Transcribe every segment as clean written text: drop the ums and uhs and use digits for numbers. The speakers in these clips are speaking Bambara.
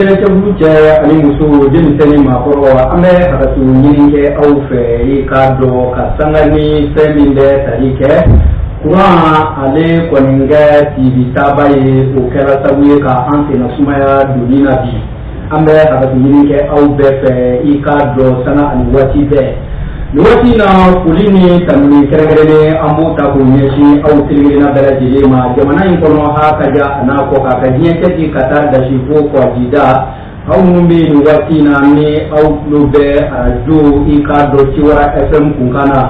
Cɛkulu cɛ ani muso, denmisɛnnin, maakɔrɔ, an bɛ hakɛto ɲini kɛ aw fɛ. I k'a dɔn ka sanga ni fɛn min bɛ tali kɛ kuran, ale kɔni kɛ tibi taaba ye, o kɛra sababu ye ka an senna sumaya donni na bi. An bɛ hakɛto ɲini kɛ aw bɛɛ fɛ, i k'a dɔn sanga ani waati bɛɛ. Nin waati in na, foli ni tanuni kɛrɛnkɛrɛnnen, an b'o ta k'o ɲɛsin aw kelen kelenna bɛɛ lajɛlen ma jamana in kɔnɔ, ha ka ja a n'a kɔ kan, ka diɲɛ cɛci ka taa dasi fo kɔgɔjida. Aw minnu bɛ nin waati in na ni aw tulo bɛ arajo, i k'a dɔn, Tiwara FM kunkan na,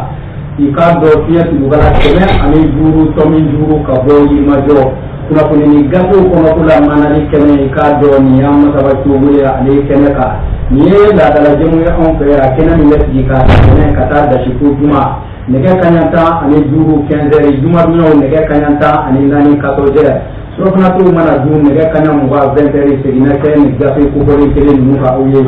i k'a dɔn, fiɲɛ tugubala 105.5 ka bɔ Yirimajɔ, kunnafoni ni gafew kɔnɔko la manali kɛnɛ, i k'a dɔn, nin y'an masaba cogo ye ale kɛnɛ kan. Nin ye laadala jɛmu ye anw fɛ yan, kɛnɛ min bɛ sigi ka kɛnɛ ka taa dasi fo juma nɛgɛ kaɲa 15, 15 heures, jumadonyaw nɛgɛ kaɲa 14, 14 heures. Surɔfanatow mana dun nɛgɛ kaɲa 20, 20 heures, seginna kɛ nin gafe kofɔlen kelen ninnu ka aw ye.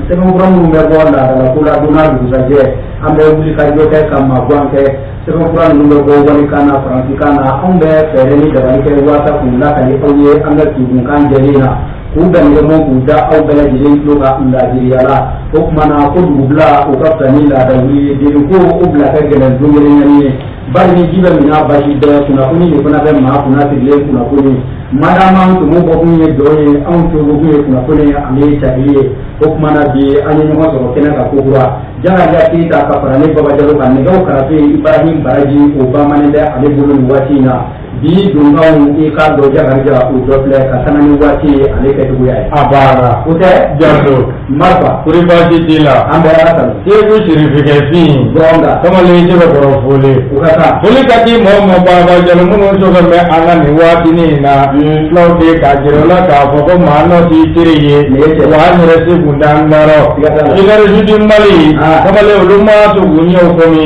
Sɛbɛnfura minnu bɛ bɔ laadalako la don n'a dugusajɛ, an bɛ wuli ka jɔ kɛ ka maguwan kɛ. Sɛbɛnfura ninnu bɛ bɔ walikan na, faransikan na. Anw bɛ fɛɛrɛ ni dabali kɛ waasa k'u lakali aw ye an ka tugunkan jɛlen na, k'u bɛnɛmɔ k'u da aw bɛɛ lajɛlen tulo ka laadiriya la. O tuma na ko dugubila, o ka fisa ni laada wuli ye. Deli ko o bila ka gɛlɛn don kelen ɲani ye, bari ni ji bɛ minɛ basi bɛɛ, kunnafoni de fana bɛ maa kunna sigilen. Kunnafoni madama tumu bɔkun ye dɔn ye, anw tobokun ye kunnafoni ani cakili ye. O tuma na bi, an ye ɲɔgɔn sɔrɔ kɛnɛ kan kokura. Jakarija Keyita ka fara ne Baba Jalo kan, nɛgɛw karafe Ibrahim Baraji, o bamanen bɛ ale bolo nin waati in na. Bi donkanw, i k'a dɔn, Jakarija, o dɔ filɛ ka sanga ni waati ye, ale kɛcogoya ye. A banna. O tɛ. Jalo. Marifa. Kori baasi t'i la? An bɛ Ala tanu. Segu Sirifikɛ fin. Gɔnga. Kamalen sɛbɛkɔrɔ foli. O ka kan. Foli ka di mɔgɔ ma, Baba Jalo, minnu sɔgɔ bɛ an na nin waatinin in na. Fulaw de k'a jira u la k'a fɔ ko maa nɔ t'i teri ye. Nin ye tiɲɛ. Wa an yɛrɛ se kun t'an darɔ. Siga t'a la. Énergie du Mali. Kamalen, olu ma to k'u ɲɛw kɔmi.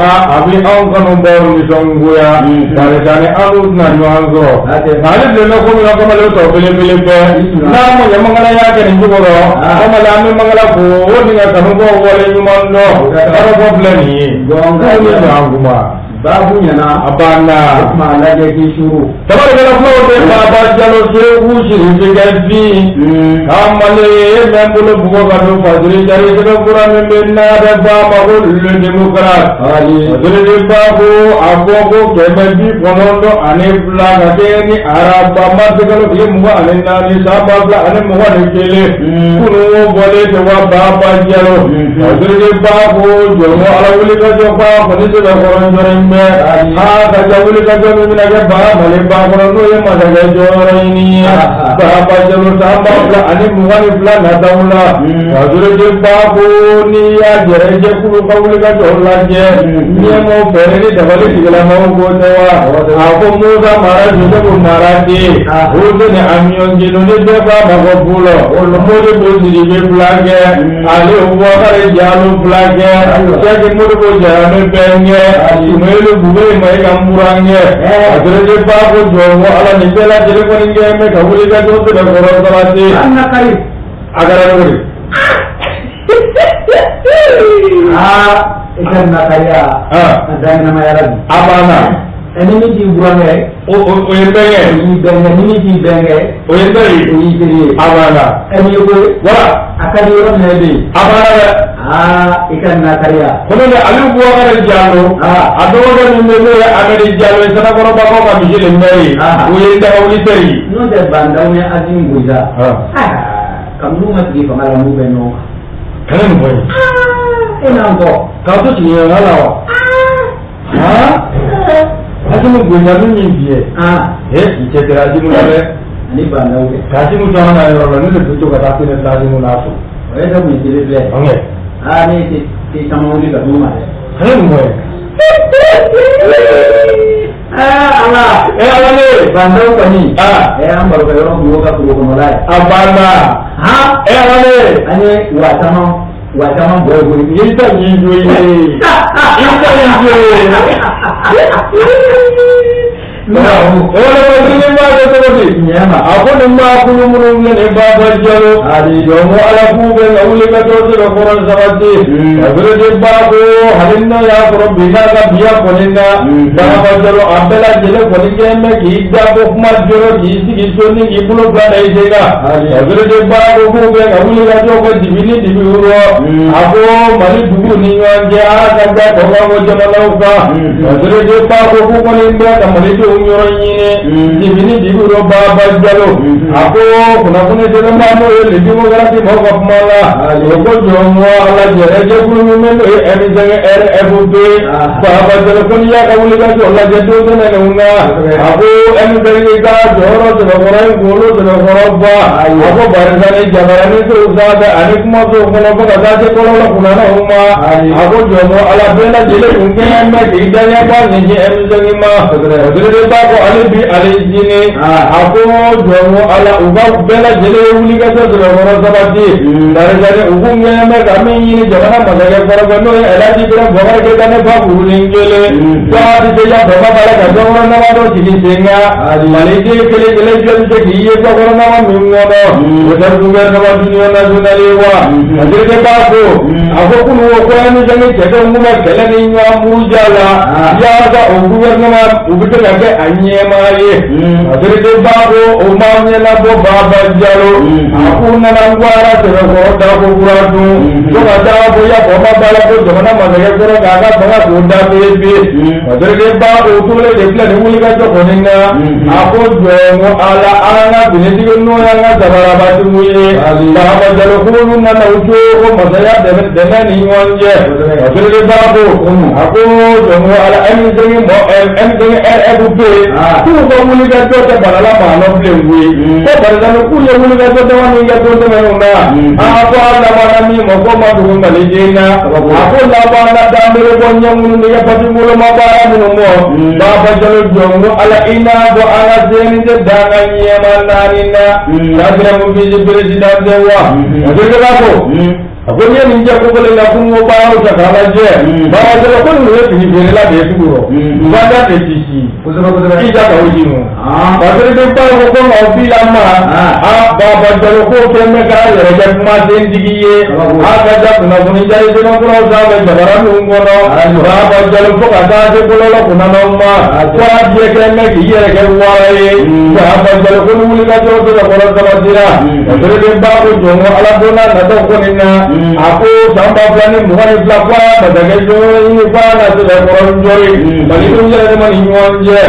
Aa, a bɛ anw kanubaw nisɔngoya. Barisa ni an n'u tɛna ɲɔgɔn sɔrɔ. A tɛ. Nka ale bilen bɛ ko min na, kamalen, tɔ belebele bɛɛ. N'a ma ɲɛ mangala y'a kɛ nin cogo rɔ. Kamalen, an bɛ mangala fo o ni ka kanubaw wale ɲuman dɔn. O ka kan. Baarabɔ filɛ nin ye. Gɔnga. K'u ni ɲɔgɔn kuma. Baabu ɲɛna. A banna. O tuma lajɛ k'i suru. Tabarikɛla, fulaw de, Baba Jalo, Segu Sirifikɛ fin. Kamalen bɛ n bolo bugɔ ka don Fasiri jari sɛbɛnfura min bɛ n'a bɛ fɔ a ma ko Le Démocrate. Ali. Fasiri ba ko a ko ko 192 ka kɛ ni araba marisi kalo tile 24 san 2021. Kunun bɔlen tɛ wa, Baba Jalo. Fasiri ba ko jɔn ko Ala wuli ka jɔ k'a kɔni sɛbɛnkɔrɔ jɔlen bɛ. Aa, ka ja wuli ka jɔ min bɛna kɛ ba Mali ba kɔnɔ, n'o ye masakɛ jɔyɔrɔ ɲini ye. Baba Jalo, san 2022 nataw la. Fasiri ba ko n'i y'a jɛrɛ jɛkulu ka wuli ka jɔ lajɛ. Ɲɛmɔgɔ fɛɛrɛ ni dabali tigilamaw ko tɛ wa. A ko Musa Mara, Joseph Mara den. Hussein Amion Jeno ni bɛɛ b'a ma ko Bulɔ. Modibo Sidibe Fulakɛ. Ale Bubakari Jalo Fulakɛ. Sɛki Modibo Jarame Bɛnkɛ. Sumeyilu Bube Mayiga Murankɛ. Fasiri ba ko jɔn ko Ala nin bɛɛ lajɛlen kɔni kɛ bɛ ka wuli ka jɔ sɛbɛkɔrɔ sabati. An na kari. A kɛra cogo di? Aa, i ka nakariya a daminɛmayara bi. A banna. Ɛ, ni min t'i burankɛ, O ye n bɛnkɛ. O y'i bɛnkɛ. Ni min t'i bɛnkɛ, O ye n teri o ye. y'i teri ye. A banna. Ɛ, nin ye ko ye. Wala. A ka di yɔrɔ min na, e bɛ yen. A banna dɛ. Aa, i ka nakariya. Kono ne Aliou Boubacar Diallo, a dɔgɔkɛ min bɛ n'o ye Amedi Diallo ye, Sanakɔrɔbakaw ka misi le mɛri ye, o ye n dagawuli teri ye. N'o tɛ, Bandaw ni Assimi Goïta, kabini n'u ma sigi fanga la, n'u bɛ ɲɔgɔn kan. Kana nin fɔ n ye. E n'an kɔ. K'a to sigiɲɔgɔnya la wa? Han? Assimi Goïta min min f'i ye. E, i cɛ tɛ Assimi la dɛ. Ani Bandaw kɛ. K'Assimi to an ka yɔrɔ la, ne de bɛ to ka taa sɛnɛ bila Assimi n'a so. O ye kun ye tele filɛ. Ɔnkɛ. Aa, ne tɛ tɛ caman wuli ka d'u ma dɛ. Kana nin fɔ n ye. Aa, Ala. E Ala ne. Bandaw kɔni. Ɛ, an barokɛ yɔrɔ kun y'o ka foro kɔnɔla ye. A banna. Han. E Ala ne. An ye wa caman wa caman bɔ yen koyi. I ta y'i jo ye. I ta y'i jo ye. O wala ba da cogo di? A ko nin maa kulu minnu filɛ nin Baba Jalo, jɔn ko Ala k'u bɛ ka wuli ka jɔ sɛbɛkɔrɔ sabati. Masiriki ba ko hali n'a y'a sɔrɔ bi n'a ka biya kɔni na, Baba Jalo, a bɛɛ lajɛlen kɔni kɛn bɛ k'i da ko kuma jɔrɔ, k'i sigi so ni k'i bolo bila da i sen kan. Masiriki ba ko k'u bɛ ka wuli ka jɔ kɛ dibi ni dibi rɔ, a ko Mali dugu ni ɲɔgɔn cɛ, ala ka da kɔkan ko jamanaw kan. Masiriki ba ko k'u kɔni bɛ ka malidenw yɔrɔ ɲini dibi ni dibi rɔ. Baba Jalo, a ko kunnafoni sɛbɛnba n'o ye Le Démocrate maaw ka kuma la, o ko jɔn ko Ala jɛrɛ jɛkulu min bɛ n'o ye M5 RFP, Baba Jalo, ko n'i y'a ka wuli ka jɔ lajɛ don tɛmɛnenw na, a ko M5 ka jɔyɔrɔ sɛbɛkɔrɔ ye kunkolo sɛbɛkɔrɔ ba. A ko barisa ni jabarani sow sanfɛ ani kumasow kɔnɔ fo ka taa se kɔlɔlɔ kunnanaw ma, a ko jɔn ko Ala bɛɛ lajɛlen kun kɛn bɛ k'i daɲɛba ɲɛsin M5 ma. Masiriki ba ko ale bi ale sini, a ko jɔn ko Ala, u ka bɛɛ lajɛlen ye wuli ka jɔ sɛbɛkɔrɔ sabati, barisa ni u kun kɛn bɛ ka min ɲini jamana masakɛ kɔrɔ fɛ, n'o ye Elhaji Ibrahim Boubacar Keïta, ne fa kurunin kelen ko a bɛ se ya bama b'a la ka gouvernement dɔ sigi sen kan, maliden kelen kelen jɔ bɛ se k'i ye gouvernement min kɔnɔ, o tɛ gouvernement d'union nationale ye wa? Masiriki ba ko, a ko kunun ko ko M5 cɛdenw kun bɛ kɛlɛ ni ɲɔgɔn buruja la yaasa o gouvernement u bɛ se ka kɛ a ɲɛmaa ye. Masiriki ba ko o ma ɲɛnabɔ. Baba Jalo, a k'u nana gwara sɛbɛkɔrɔ da ko kura dun fo ka taa fɔ ya bama b'a la ko jamana masakɛ kɔrɔ k'a ka fanga k'o da bere. Masiriki ba o tolen de filɛ nin wulikajɔ kɔni na. A ko jɔn ko Ala, an ka finitigi n'o y'an ka sabarabatigiw ye, Baba Jalo, k'olu nana u to ko masaya dɛmɛ ni ɲɔgɔn cɛ. Masiriki ba ko, a ko jɔn ko Ala, M5 mɔ M5 RFP k'u ka wulikajɔ tɛ balala maa nɔ bilen koyi, ko barisa ni k'u ye wulikajɔ dama min kɛ don tɛmɛnenw na, a ko a labanna min ma ko ma dugu maliden na, a ko labanna danbere bɔ ɲɛ minnu ni kɛ pati woloma baara minnu mɔ. Baba Jalo, jɔn ko Ala, i n'a fɔ an ka CNT danga ɲɛma naani na quatrième vice président tɛ wa? Masiriki ba ko, a ko n'i ye nin jɛ ko kelen na kungo baaraw ta k'a lajɛ, Baba Jalo, ko ninnu ye fini feerela de ye sugu rɔ, bada de ti si i ja ka o ji mɔ. Masiriki ba ko ko nka o bi la ma a Baba Jalo ko kɛ bɛ k'a yɛrɛ kɛ kumasentigi ye, a ka ja kunnafoni jari sɛbɛnkuraw sanfɛ jabaraninw kɔnɔ. Baba Jalo, fo ka taa se bɔlɔlɔ kunnanaw ma, ko a diɲɛ kɛ bɛ k'i yɛrɛ kɛ wara ye. Baba Jalo ko ni wulikajɔ sɛbɛkɔrɔ sabatira. Masiriki ba ko jɔn ko Ala, don n'a nataw kɔni na, a ko san 2022 ko a masakɛ jɔyɔrɔ ɲini ko a na sɛbɛkɔrɔ jɔri malidenw yɛrɛ dama ni ɲɔgɔn cɛ.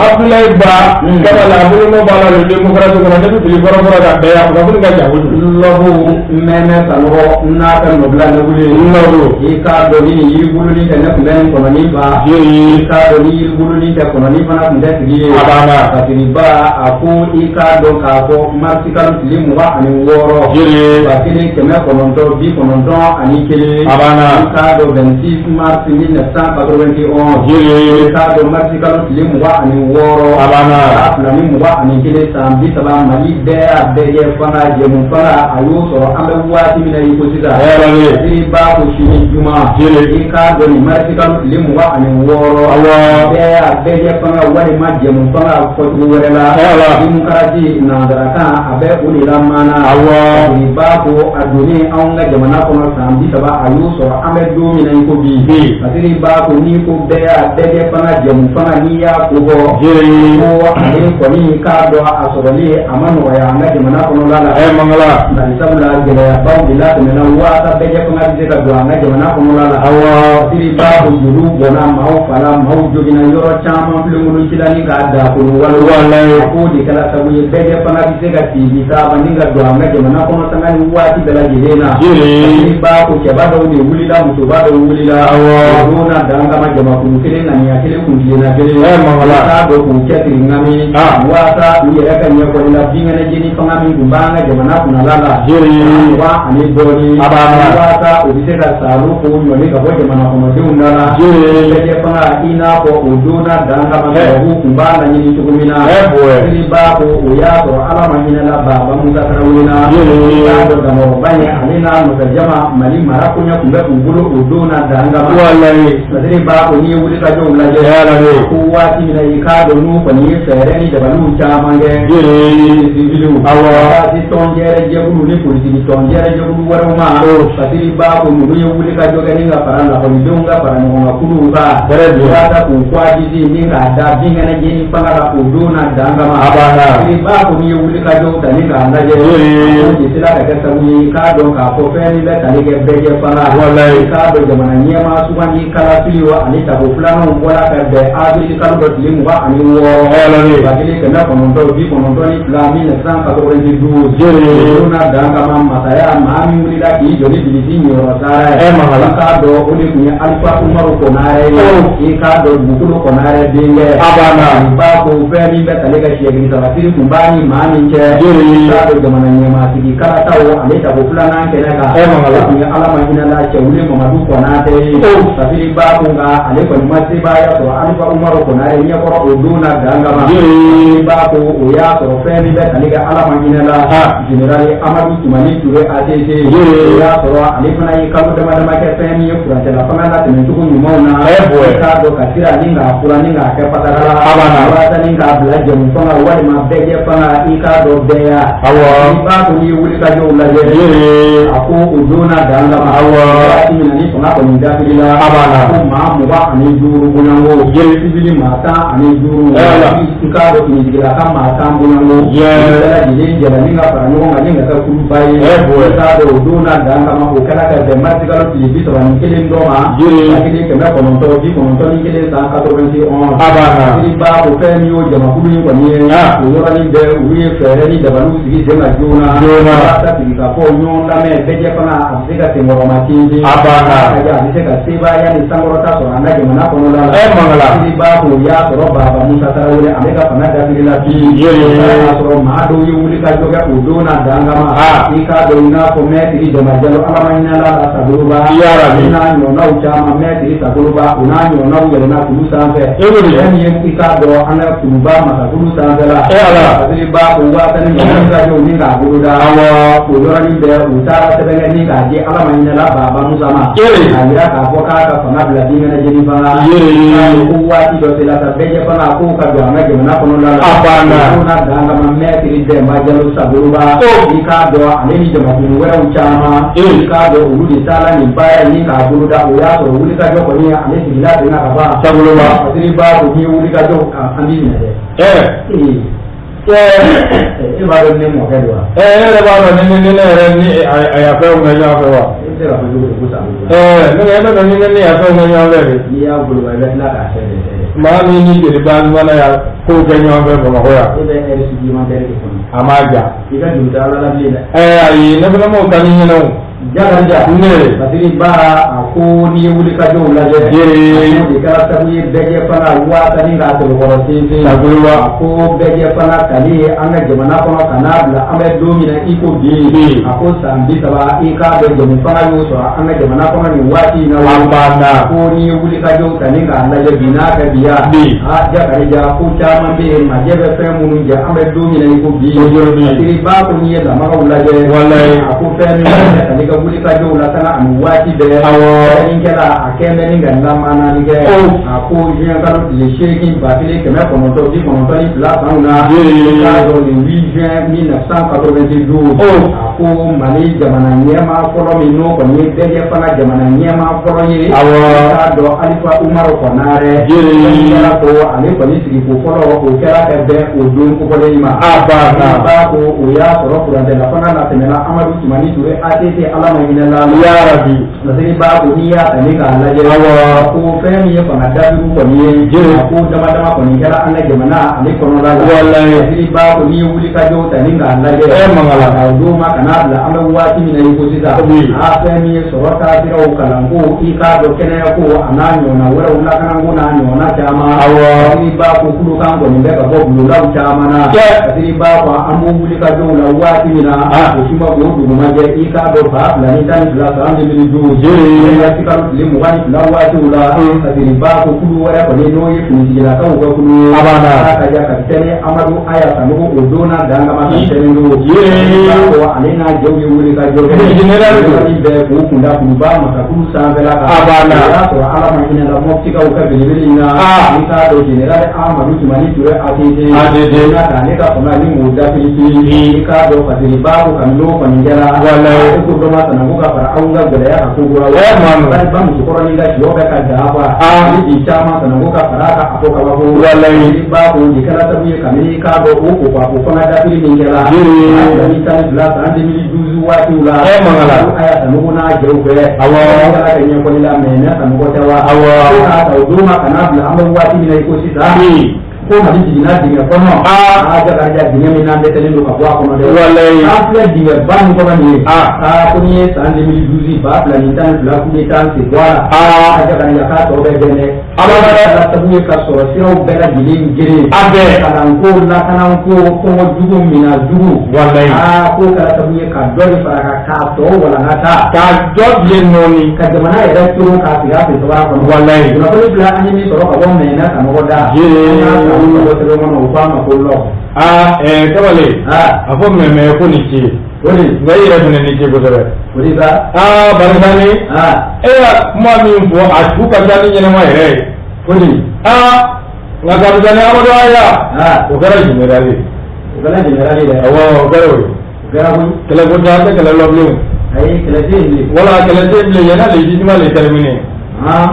Abdoulaye Ba kama la, a bolo nɔ b'a la Le Démocrate kɔnɔ, ne bɛ fili kɔrɔ kɔrɔ ka bɛɛ a kunnafoni ka jan kojugu. Lɔbu mɛmɛ sanɔgɔ n'a ka nɔbila ne wuli. Lɔbu. I k'a dɔn ni nin yiribuluni tɛ, ne tun bɛ nin kɔnɔni fa. I k'a dɔn ni yiribuluni tɛ, kɔnɔni fana tun tɛ sigi ye. A banna. Basiriba, a ko i k'a dɔn k'a fɔ marisi kalo tile 26, 1991. A banna. I k'a dɔn 26 mars 1991. I k'a dɔn marisi kalo tile 26, A banna. 2021, san 30, Mali bɛɛ y'a bɛɛ kɛ fanga jɛmu fanga a y'o sɔrɔ an bɛ waati min na i ko sisan. Hɛrɛ ye. Basiriba ko sini juma, i k'a dɔn nin marisi kalo tile 26, bɛɛ y'a bɛɛ kɛ fanga walima jɛmu fanga fɔcogo wɛrɛ la, démocratie nanzarakan, a bɛ o de la maana. Basiriba ko a donnen anw ka jamana kɔnɔ san 30, a y'o sɔrɔ an bɛ don min na i ko bi. Basiriba ko n'i ko bɛɛ y'a bɛɛ kɛ fanga jɛmu fanga, n'i y'a ko bɔ, ko ale kɔni k'a dɔn a sɔrɔli a ma nɔgɔya an ka jamana kɔnɔla la. Mangala. Bari sabula gɛlɛyabaw de latɛmɛna waasa bɛɛ kɛ fanga bɛ se ka don an ka jamana kɔnɔla la. Basiriba ko joliw bɔnna maaw fa la, maaw joginna yɔrɔ caman, filenkolon cila ni k'a da kolo wale. A k'o de kɛra sababu ye bɛɛ kɛ fanga bɛ se ka tibi taaba ni ka don an ka jamana kɔnɔ sanga ni waati bɛɛ lajɛlen na. Basiriba ko cɛba dɔw de wulila, musoba dɔw wulila. O don na dan kama jamakulu kelen, ŋaniya kelen, kuntilenna kelen. Mangala. K'a dɔn k'u cɛsiri ŋami waasa u yɛrɛ ka ɲɛfɔli la binkɛnɛ jeni fanga min tun b'an ka jamana kunnala la 20 ani dɔɔnin, A banna. waasa u bɛ se ka salo k'o ɲɔni ka bɔ jamana kɔnɔdenw da la. Bɛɛ fanga i n'a fɔ o don na dan kama tubabuw tun b'a laɲini cogo min na. Siriba ko o y'a sɔrɔ Ala ma hinɛ la Baba Musa Tarawele na. I k'a dɔn Damakɔrɔba ye ale n'a nɔfɛ jama Mali mara koɲɛ tun bɛ u bolo o don na dan kama. Walayi. Basiri ba ko n'i ye wulikajɔw lajɛ. Yarabi. Ko waati min na i k'a dɔn n'u kɔni ye fɛɛrɛ ni dabaliw caman kɛ. Siviliw. Awɔ. Waati tɔnjɛrɛ jɛkulu ni politiki tɔnjɛrɛ jɛkulu wɛrɛw ma. Basiri ba ko ninnu ye wulikajɔ kɛ ni ka fara lakɔlidenw ka fara ɲɔgɔn kan kuluw kan. Très bien. Walasa k'u kɔadisi ni k'a da binkɛnɛ jeni fanga la o don na dan kama. A banna. Basiri ba ko n'i ye wulikajɔw ta ni k'a lajɛ. O de sera ka kɛ sababu ye i k'a dɔn k'a fɔ fɛn min bɛ tali kɛ bɛɛ fanga. Walayi. I k'a dɔn jamana ɲɛmaa sugandi kalafili wa ani tako filananw bɔra ka bɛn avril kalo dɔ tile 26. Walayi. 1992 1992. O don na dan kama masaya maa min wulila k'i jɔ ni bilisi ɲɔyɔrɔ sara ye. Ɛ Mangala. I k'a dɔn o de tun ye Alifa Umaru Konare ye. I k'a dɔn dugukolo Konare denkɛ. A banna. I b'a ko fɛn min bɛ tali kɛ siɲɛ saba siri kun b'a ni maa min cɛ. Jere. I k'a dɔn jamana ɲɛmaa sigi kalataw ale tako filanan kɛnɛ kan. Ɛ Mangala. O tun ye Ala ma hinɛ la Cɛwule Mamadu Konate ye. Safiri ba ko nka ale kɔni ma sebaaya sɔrɔ Alifa Umaru Konare ɲɛkɔrɔ o don na dan kama. Jere. I b'a ko o y'a sɔrɔ fɛn min bɛ tali kɛ Ala ma hinɛ la. Général Amadu Tumani Ture ATT. Jere. O y'a sɔrɔ ale fana ye kalo dama dama kɛ fɛn min ye furancɛla fanga latɛmɛcogo ɲumanw na. Ɛ boy. I k'a dɔn ka sira ni k'a fura ni k'a kɛ patagala. A banna. Walasa ni k'a bila jɛmu fanga walima bɛɛjɛ fanga i k'a dɔn bɛɛya. Awɔ. I b'a ko n'i ye wulikajɔw lajɛ. Jere. A ko o don na dan kama. Awɔ. Waati min na ni fanga kɔni dafiri la. A banna. Ko maa 25 bɔɲɔgɔnko. Jere. Sibili maa 15. Ɛ Ala. I k'a dɔn finitigilaka maa 10 bɔɲɔgɔnko. Yɛ. Olu bɛɛ lajɛlen jɛra ni ka fara ɲɔgɔn kan ni ka kɛ kuluba ye. Ɛ boy. I k'a dɔn o don na dan kama o kɛra ka bɛn marisikalo tile 31 dɔ ma. Jere. 1991 san 91. A banna. Siri ba ko fɛn min y'o jamakulu in kɔni ye. O yɔrɔnin bɛɛ olu ye fɛɛrɛ ni dabaliw sigi sen kan joona. Joona. Walasa sigikafɔ ɲɔgɔn lamɛn bɛɛ fana a bɛ se ka senkɔrɔma sinsin. A banna. A bɛ se ka sebaaya ni sankɔrɔta sɔrɔ an ka jamana kɔnɔna la. Ɛ Mangala. Siri ba ko o y'a sɔrɔ Baba Musa Tarawele ale ka fanga dafiri la bi. Jere. O y'a sɔrɔ maa dɔw ye wulikajɔ kɛ o don na dan kama. I k'a dɔn i n'a fɔ mɛtiri Jama Jalo Ala ma hinɛ la Sagoloba. Yarabi. O n'a ɲɔgɔnnaw caman mɛtiri Sagoloba o n'a ɲɔgɔnnaw yɛlɛnna kulu sanfɛ. E ko di? Fɛn min ye i k'a dɔn an ka kuluba masakulu sanfɛ la. E Ala. Basiri ba ko waasa ni wulikajɔw ni k'a boloda. Awɔ. O yɔrɔnin bɛɛ u taara sɛbɛn kɛ ni k'a di Ala ma hinɛ la Baba Musa ma. Yere. K'a yira k'a fɔ k'a ka fanga bila binkɛnɛ jeni fanga. Yere. Ko waati dɔ sera sa bɛɛ fana k'o ka don an ka jamana kɔnɔna la. A banna. O n'a dan kama mɛtiri Dɛnba Jalo Sagoloba. I k'a dɔn ale ni jamakulu wɛrɛw caman. I k'a dɔn olu de taara nin baara in ni k'a boloda o y'a sɔrɔ wulikajɔ kɔni ale sigila sen kan ka ban. Sagoloba. Basiri ba ko n'i ye wulikajɔ an b'i minɛ dɛ. Ɛ. E b'a dɔn ne mɔkɛ don wa? Ɛ e yɛrɛ b'a dɔn ni ne yɛrɛ ni a y'a fɛnw kɛ ɲɔgɔn fɛ wa? E bɛ se k'a fɔ cogo di ko Sagoloba? Ɛ ne e bɛ dɔn ni ne y'a fɛnw kɛ ɲɔgɔn fɛ de. N'i y'a goloba i bɛ tila k'a fɛn de dɛ. Maa min ni jeliba mana ya kow kɛ ɲɔgɔn fɛ Bamakɔ yan. E bɛ ɛri supplémentaire de kɔnɔ. A m'a ja. I ka juru tɛ Ala la bilen dɛ. Ɛ ayi ne fana m'o ka ni ɲɛna o. Jakarija. Ne. Basiri ba a ko n'i ye wulikajɔw lajɛ. Jere. O de kɛra sababu ye bɛɛ fana waasa ni k'a sɛbɛkɔrɔ sinsin. Sagoloba. A ko bɛɛ fana tali ye an ka jamana kɔnɔ ka n'a bila an bɛ don min na i ko bi. Bi. A ko san 30 i k'a dɔn jamu fanga y'o sɔrɔ an ka jamana kɔnɔ nin waati in na. A banna. A ko n'i ye wulikajɔw ta ni k'a lajɛ bi n'a kɛ bi ya. Bi. A Jakarija ko caman bɛ yen majɛ bɛ fɛn minnu jɛ an bɛ don min na i ko bi. Aujourd'hui. Basiri ba ko n'i ye lamagaw lajɛ. Walayi. A ko fɛn min bɛ tali kɛ wulikajɔw la kana ani waati bɛɛ. Awɔ. Kɛra a kɛn bɛ ni ka lamanaani kɛ. Oh. A ko juin kalo tile 8 1992 sanw na. Jere. I k'a dɔn le 8 juin 1992. Oh. A ko Mali jamana ɲɛmaa fɔlɔ min n'o kɔni ye bɛɛ fana jamana ɲɛmaa fɔlɔ ye. Awɔ. I k'a dɔn Alifa Umaru Konare. Jere. Kɛra ko ale kɔni sigiko fɔlɔ o kɛra ka bɛn o don kofɔlen in ma. A banna. Ba ko o y'a sɔrɔ furancɛla fanga latɛmɛna Amadu Tumani Ture ATT Ala ma hinɛ la. Yarabi. Basiri ba ko n'i y'a ta ni k'a lajɛ. Awɔ. A ko fɛn min ye fanga dabiru kɔni ye. Jere. A ko dama dama kɔni kɛra an ka jamana ale kɔnɔna la. Walayi. Basiri ba ko n'i ye wulikajɔw ta ni k'a lajɛ. Ɛ Mangala. Ka don ma ka n'a bila an bɛ waati min na i ko sisan. Oui. A fɛn min ye sɔrɔ taasiraw kalanko i k'a dɔn kɛnɛyako a n'a ɲɔgɔnna wɛrɛw lakanako n'a ɲɔgɔnna caman. Awɔ. Basiri ba ko kulokan kɔni bɛ ka bɔ bulondaw caman na. Kɛ. Basiri ba ko an b'o wulikajɔw la waati min na. Ah. O si ma k'o dugumajɛ i k'a dɔn ba 2012 san 2012 mars kalo tile 22 waatiw la, Fasiriba ko kulu wɛrɛ kɔni, n'o ye finitigilakaw ka kulu ye. A banna. Ala ka ja, kapitɛni Amadu Aya Sanogo, o donna dan kama kapitɛni don. Ko ale n'a jɛw ye wuli ka jɔ kɛ. Général don. Waati bɛɛ k'u kunda kuluba masakulu sanfɛla kan. A banna. O y'a sɔrɔ Ala ma hinɛ la Mɔptikaw ka belebele in na. I k'a dɔn, général Amadu Tumani Ture ATT. ATT. N'a k'ale ka fanga ni m'o dafiri. I k'a dɔn, Fasiriba ko kabini n'o kɔni kɛra. Walayi. Ko dɔ ma sanako ka fara anw ka gɛlɛya kan ko kura. Mamu. Bari ba musokɔrɔnin ka siyɔ bɛ ka ja fa. Ni bi caman sanako ka fara a kan, a ko kabako. Walayi. Ba ko de kɛra sababu ye kabini i k'a dɔn o ko ko fanga dafiri min kɛra. 2012 san 2012 waatiw la. Mangala. Aya Sanogo n'a jɛw fɛ. Awɔ. Kɛra ka ɲɛfɔli la mɛ ne Sanogo tɛ wa. Awɔ. Ko k'a ta o don ma ka n'a bila an bɛ waati min na i ko sisan. Ko Mali jiginna dingɛ kɔnɔ. Aa, Jakarija, dingɛ min n'an dɛsɛlen don ka bɔ a kɔnɔ dɛ. Walayi. An filɛ dingɛ ba min kɔnɔ nin ye. Aa, ko n'i ye san 2012 2012 coup d'état sen bɔ a la. Aa, Jakarija, k'a tɔ bɛɛ bɛn dɛ. A b'a dɛ. Kɛra sababu ye ka sɔrɔ siraw bɛɛ lajɛlen geren. A bɛɛ. Kalanko, lakanako, kɔngɔ jugu, mina jugu. Walayi. Aa, k'o kɛra sababu ye ka dɔ de fara kan k'a tɔ walankata. K'a dɔ bilen nɔɔni. Ka jamana yɛrɛ turu k'a sigi a sen sabara kɔnɔ. Walayi. Kunnafoni fila an ye min sɔrɔ ka bɔ Mɛnɛ Sanogo da. Yee. An y'a ta ka bɔ sɛbɛn kɔnɔ, u k'a ma ko lɔ. Aa, kamalen. A fɔ mɛmɛ ko ni ce. O de. Nka i yɛrɛ fɛnɛ ni ce kosɛbɛ. O de sa. Aa, Barisani. E y'a kuma min fɔ, a su ka ca ni ɲɛnɛma yɛrɛ ye. O de. Aa, nka kapitɛni Amadu Aya. O kɛra général ye. O kɛra général ye dɛ. Awɔ, o kɛra o ye. O kɛra koyi. Kɛlɛ ko tɛ, an tɛ kɛlɛ la bilen. Ayi, kɛlɛ tɛ yen bilen. Wala kɛlɛ tɛ yen bilen, yanni légitimement le terminé.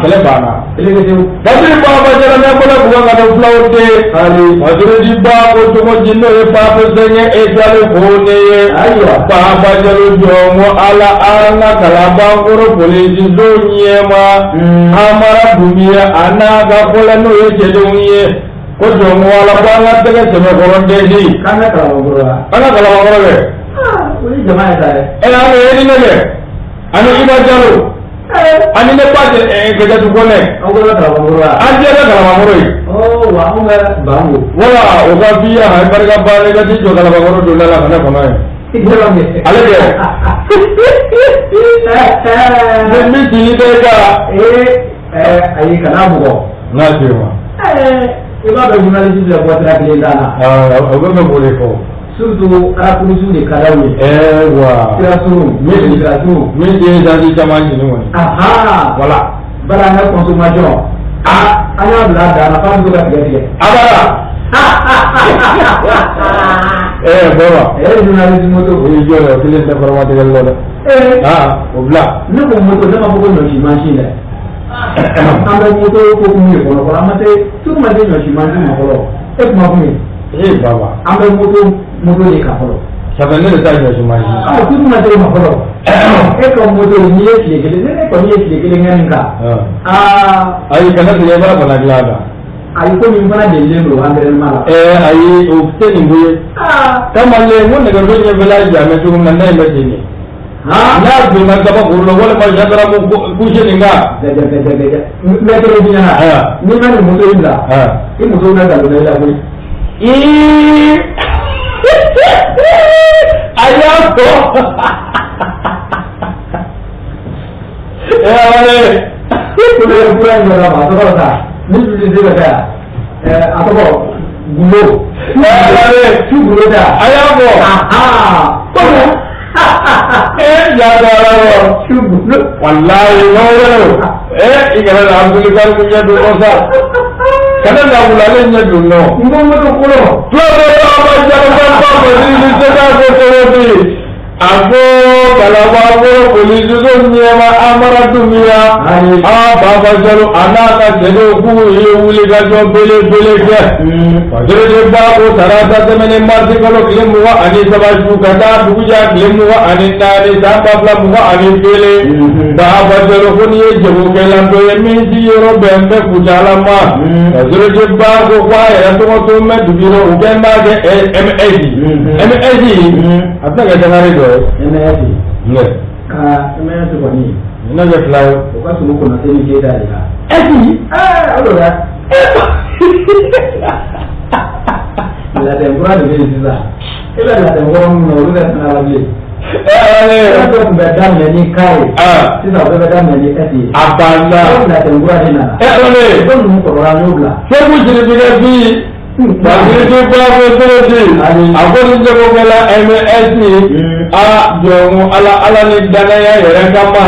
Kɛlɛ banna. Kɛlɛ tɛ yen. Basiri Baba Jara ne bɔra bugan ka don fulaw de. Hali. Basiri ba ko cogo di, n'o ye Pape Sɛŋɛ Etiale ko ne ye. Ayiwa. Baba Jalo jɔ ko Ala an ka Kalabankɔrɔ polisiso ɲɛma. Amara Dunbiya a n'a ka kɔlɛ, n'o ye cɛdenw ye. Ko jɔn ko Ala ko an ka tɛgɛ sɛbɛkɔrɔ dɛsɛ. K'an ka Kalabankɔrɔ la. An ka Kalabankɔrɔ kɛ. O ye jama ye sa dɛ. Ɛ, an bɛ e ni ne kɛ. Ani Iba Jalo. Ani ne ba Gɛjɛtu Kɔnɛ. Aw bɛ Kalabankɔrɔ la. An jɛ bɛ Kalabankɔrɔ ye. Ɔ wa, anw bɛ Bango. Wala o ka f'i ye, a ye barika baara i ka t'i jɔ Kalabankɔrɔ donda la ka ne kɔnɔ ye. I kɛra min. Ale kɛ. Ni min sigi tɛ e ka. Ee, ayi, kana bugɔ. N'a tɛ wa. I b'a dɔn, journaliste filɛ, bɔ sira kelen t'a la. Aa, o bɛ fɛ k'o de fɔ. Surtout arakulisiw de ka d'aw ye. Ɛɛ wa. Sira surun. Min sira surun. Min tɛ essence caman jigin kɔni. Wala. Bari an ka consommation. An y'a bila a dan na f'an bɛ to ka tigɛ tigɛ. A b'a ɛɛ bɔra. Ee, journaliste moto. O y'i jɔ dɛ, o kelen tɛ kɔrɔma tigɛli la dɛ. Ee. Aa, o bila. Ne ko moto, ne ma fɔ ko ɲɔsi mansin dɛ. An bɛ moto ko kun de kɔnɔ fɔlɔ, an ma se turu ma se ɲɔsi mansin ma fɔlɔ. E kuma kun ye. Ee baba. An bɛ moto moto de kan fɔlɔ. Ça fait ne de ta ɲɔsi mansin. Ɔ, turu ma se o ma fɔlɔ. E ka moto, n'i ye tile kelen, ne kɔni ye tile kelen kɛ nin kan. Aa. Ayi, kana tigɛ, i b'a bana dilan a kan. Ayi, komi n fana delilen don entraînement la. Ɛɛ ayi, o tɛ nin ko ye. Kamalen ko nɛgɛso ɲɛfɛla jamɛ cogo min na, ne bɛ ten de. N'a donna kabakuru la walima gendarme couché nin kan. Gɛjɛ gɛjɛ gɛjɛ. N bɛ kelen f'i ɲɛna. N'i ma nin moto in bila. I musow bɛ nkalon da i la koyi. Ii. A y'a fɔ. Ee ale. Ko ne ye kura in dɔ d'a ma, a tɔgɔ sa ni publicité bɛ kɛ yan. Ɛɛ, a tɔgɔ Gundo. Ee ale. Su Gundo tɛ yan. A y'a fɔ. Komi. Ee jaa la Su Gundo. Walayi, n'o don. Ee, i kana na Abudulu ɲɛ don nɔ sa. Kana na wulale ɲɛ don nɔ. N ko moto kolon. Tulo bɛ ba jalo ba ba ba ni se ka ko cogo di? A ko Kalabankɔrɔ polisiso ɲɛma Amara Dunbiya. Ayi. A Baba Jalo a n'a ka cɛdenw k'u ye wulikajɔ belebele kɛ. Fasiridi ba ko tarata tɛmɛnen marisi kalo tile 23 su ka taa dugujɛ tile 24 san 2021. Baba Jalo ko n'i ye jagokɛla dɔ ye min sigiyɔrɔ bɛn bɛ Kucala ma. Fasiridi ba ko k'a yɛrɛ tɔgɔ to bɛ dugu la, u kɛn b'a kɛ MS. MS. A tɛna kɛ dangare dɔ ye. MS. Ne. Aa, MS kɔni. Ne kɛ fila ye. O ka surun Konate ni Keyita de la. Ɛsi. Ɛɛ, o don dɛ. Latɛn kura de bɛ yen sisan. E bɛ latɛn kɔrɔ minnu na, olu bɛ sanga la bilen. Fɛn dɔ tun bɛ daminɛ ni K ye, sisan o bɛɛ bɛ daminɛ ni S ye. A banna. O latin kura de nana. Ala Ko ninnu kɔrɔla, n y'o bila. Segu Sidibé bi Basiriki Bako Siriki, a ko ni jagokɛla MS, a jɔn Ala, Ala ni danaya yɛrɛ kama,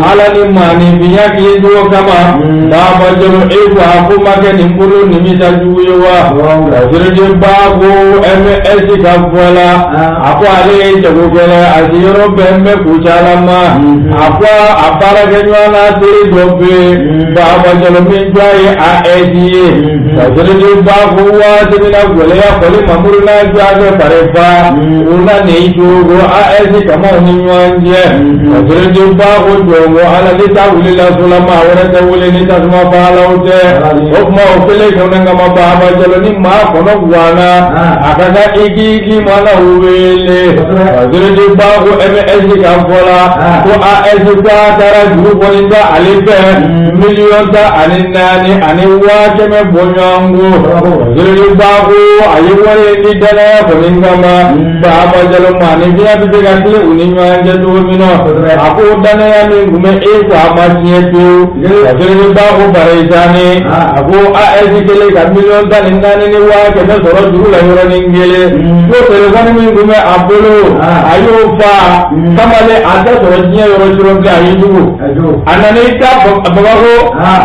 Ala ni maaninfinya k'i cogo kama, Baba Jalo, e ko a ko ma kɛ nin bolo nimisa jugu ye wa? Basiriki Bako MS ka fɔ la, a ko ale ye jagokɛla, a sigiyɔrɔ bɛn bɛ Kucala ma. A ko a baarakɛɲɔgɔn n'a teri dɔ bɛ yen, Baba Jalo, min tɔgɔ ye AS ye. Basiriki Bako, waati min na gɛlɛya kɔni Mamuru n'a jɔ fari fa, u na nin cogo AS kamaw ni ɲɔgɔn cɛ. Basiriki Bako, jɔn ko Ala, ni ta wulila so la, maa wɛrɛ tɛ wele ni tasuma fagalaw tɛ. O tuma o kelen kɔni kama, Baba Jalo, ni maa kɔnɔ ganna, a ka kan i k'i mana wele. Basiriki Bako MS ka fɔ la ko AS ko a taara juru kɔni ta ale fɛ 14,100,000 bɔɲɔgɔnko. Basiriki Bako, a ye wari ni danaya kɔni kama, Baba Jalo, maaninfinya bɛ se ka tile u ni ɲɔgɔn cɛ cogo min na, a ko danaya min tun bɛ e ko a ma tiɲɛ pewu. Basiriki Bako Barizani, a ko AS kelen ka 14,100,000 sɔrɔ juru la yɔrɔnin kelen, ko telefɔni min tun bɛ a bolo, a y'o fa kamalen, a tɛ sɔrɔ diɲɛ yɔrɔ si bilen, a y'i jugu. A nana i da Bamakɔ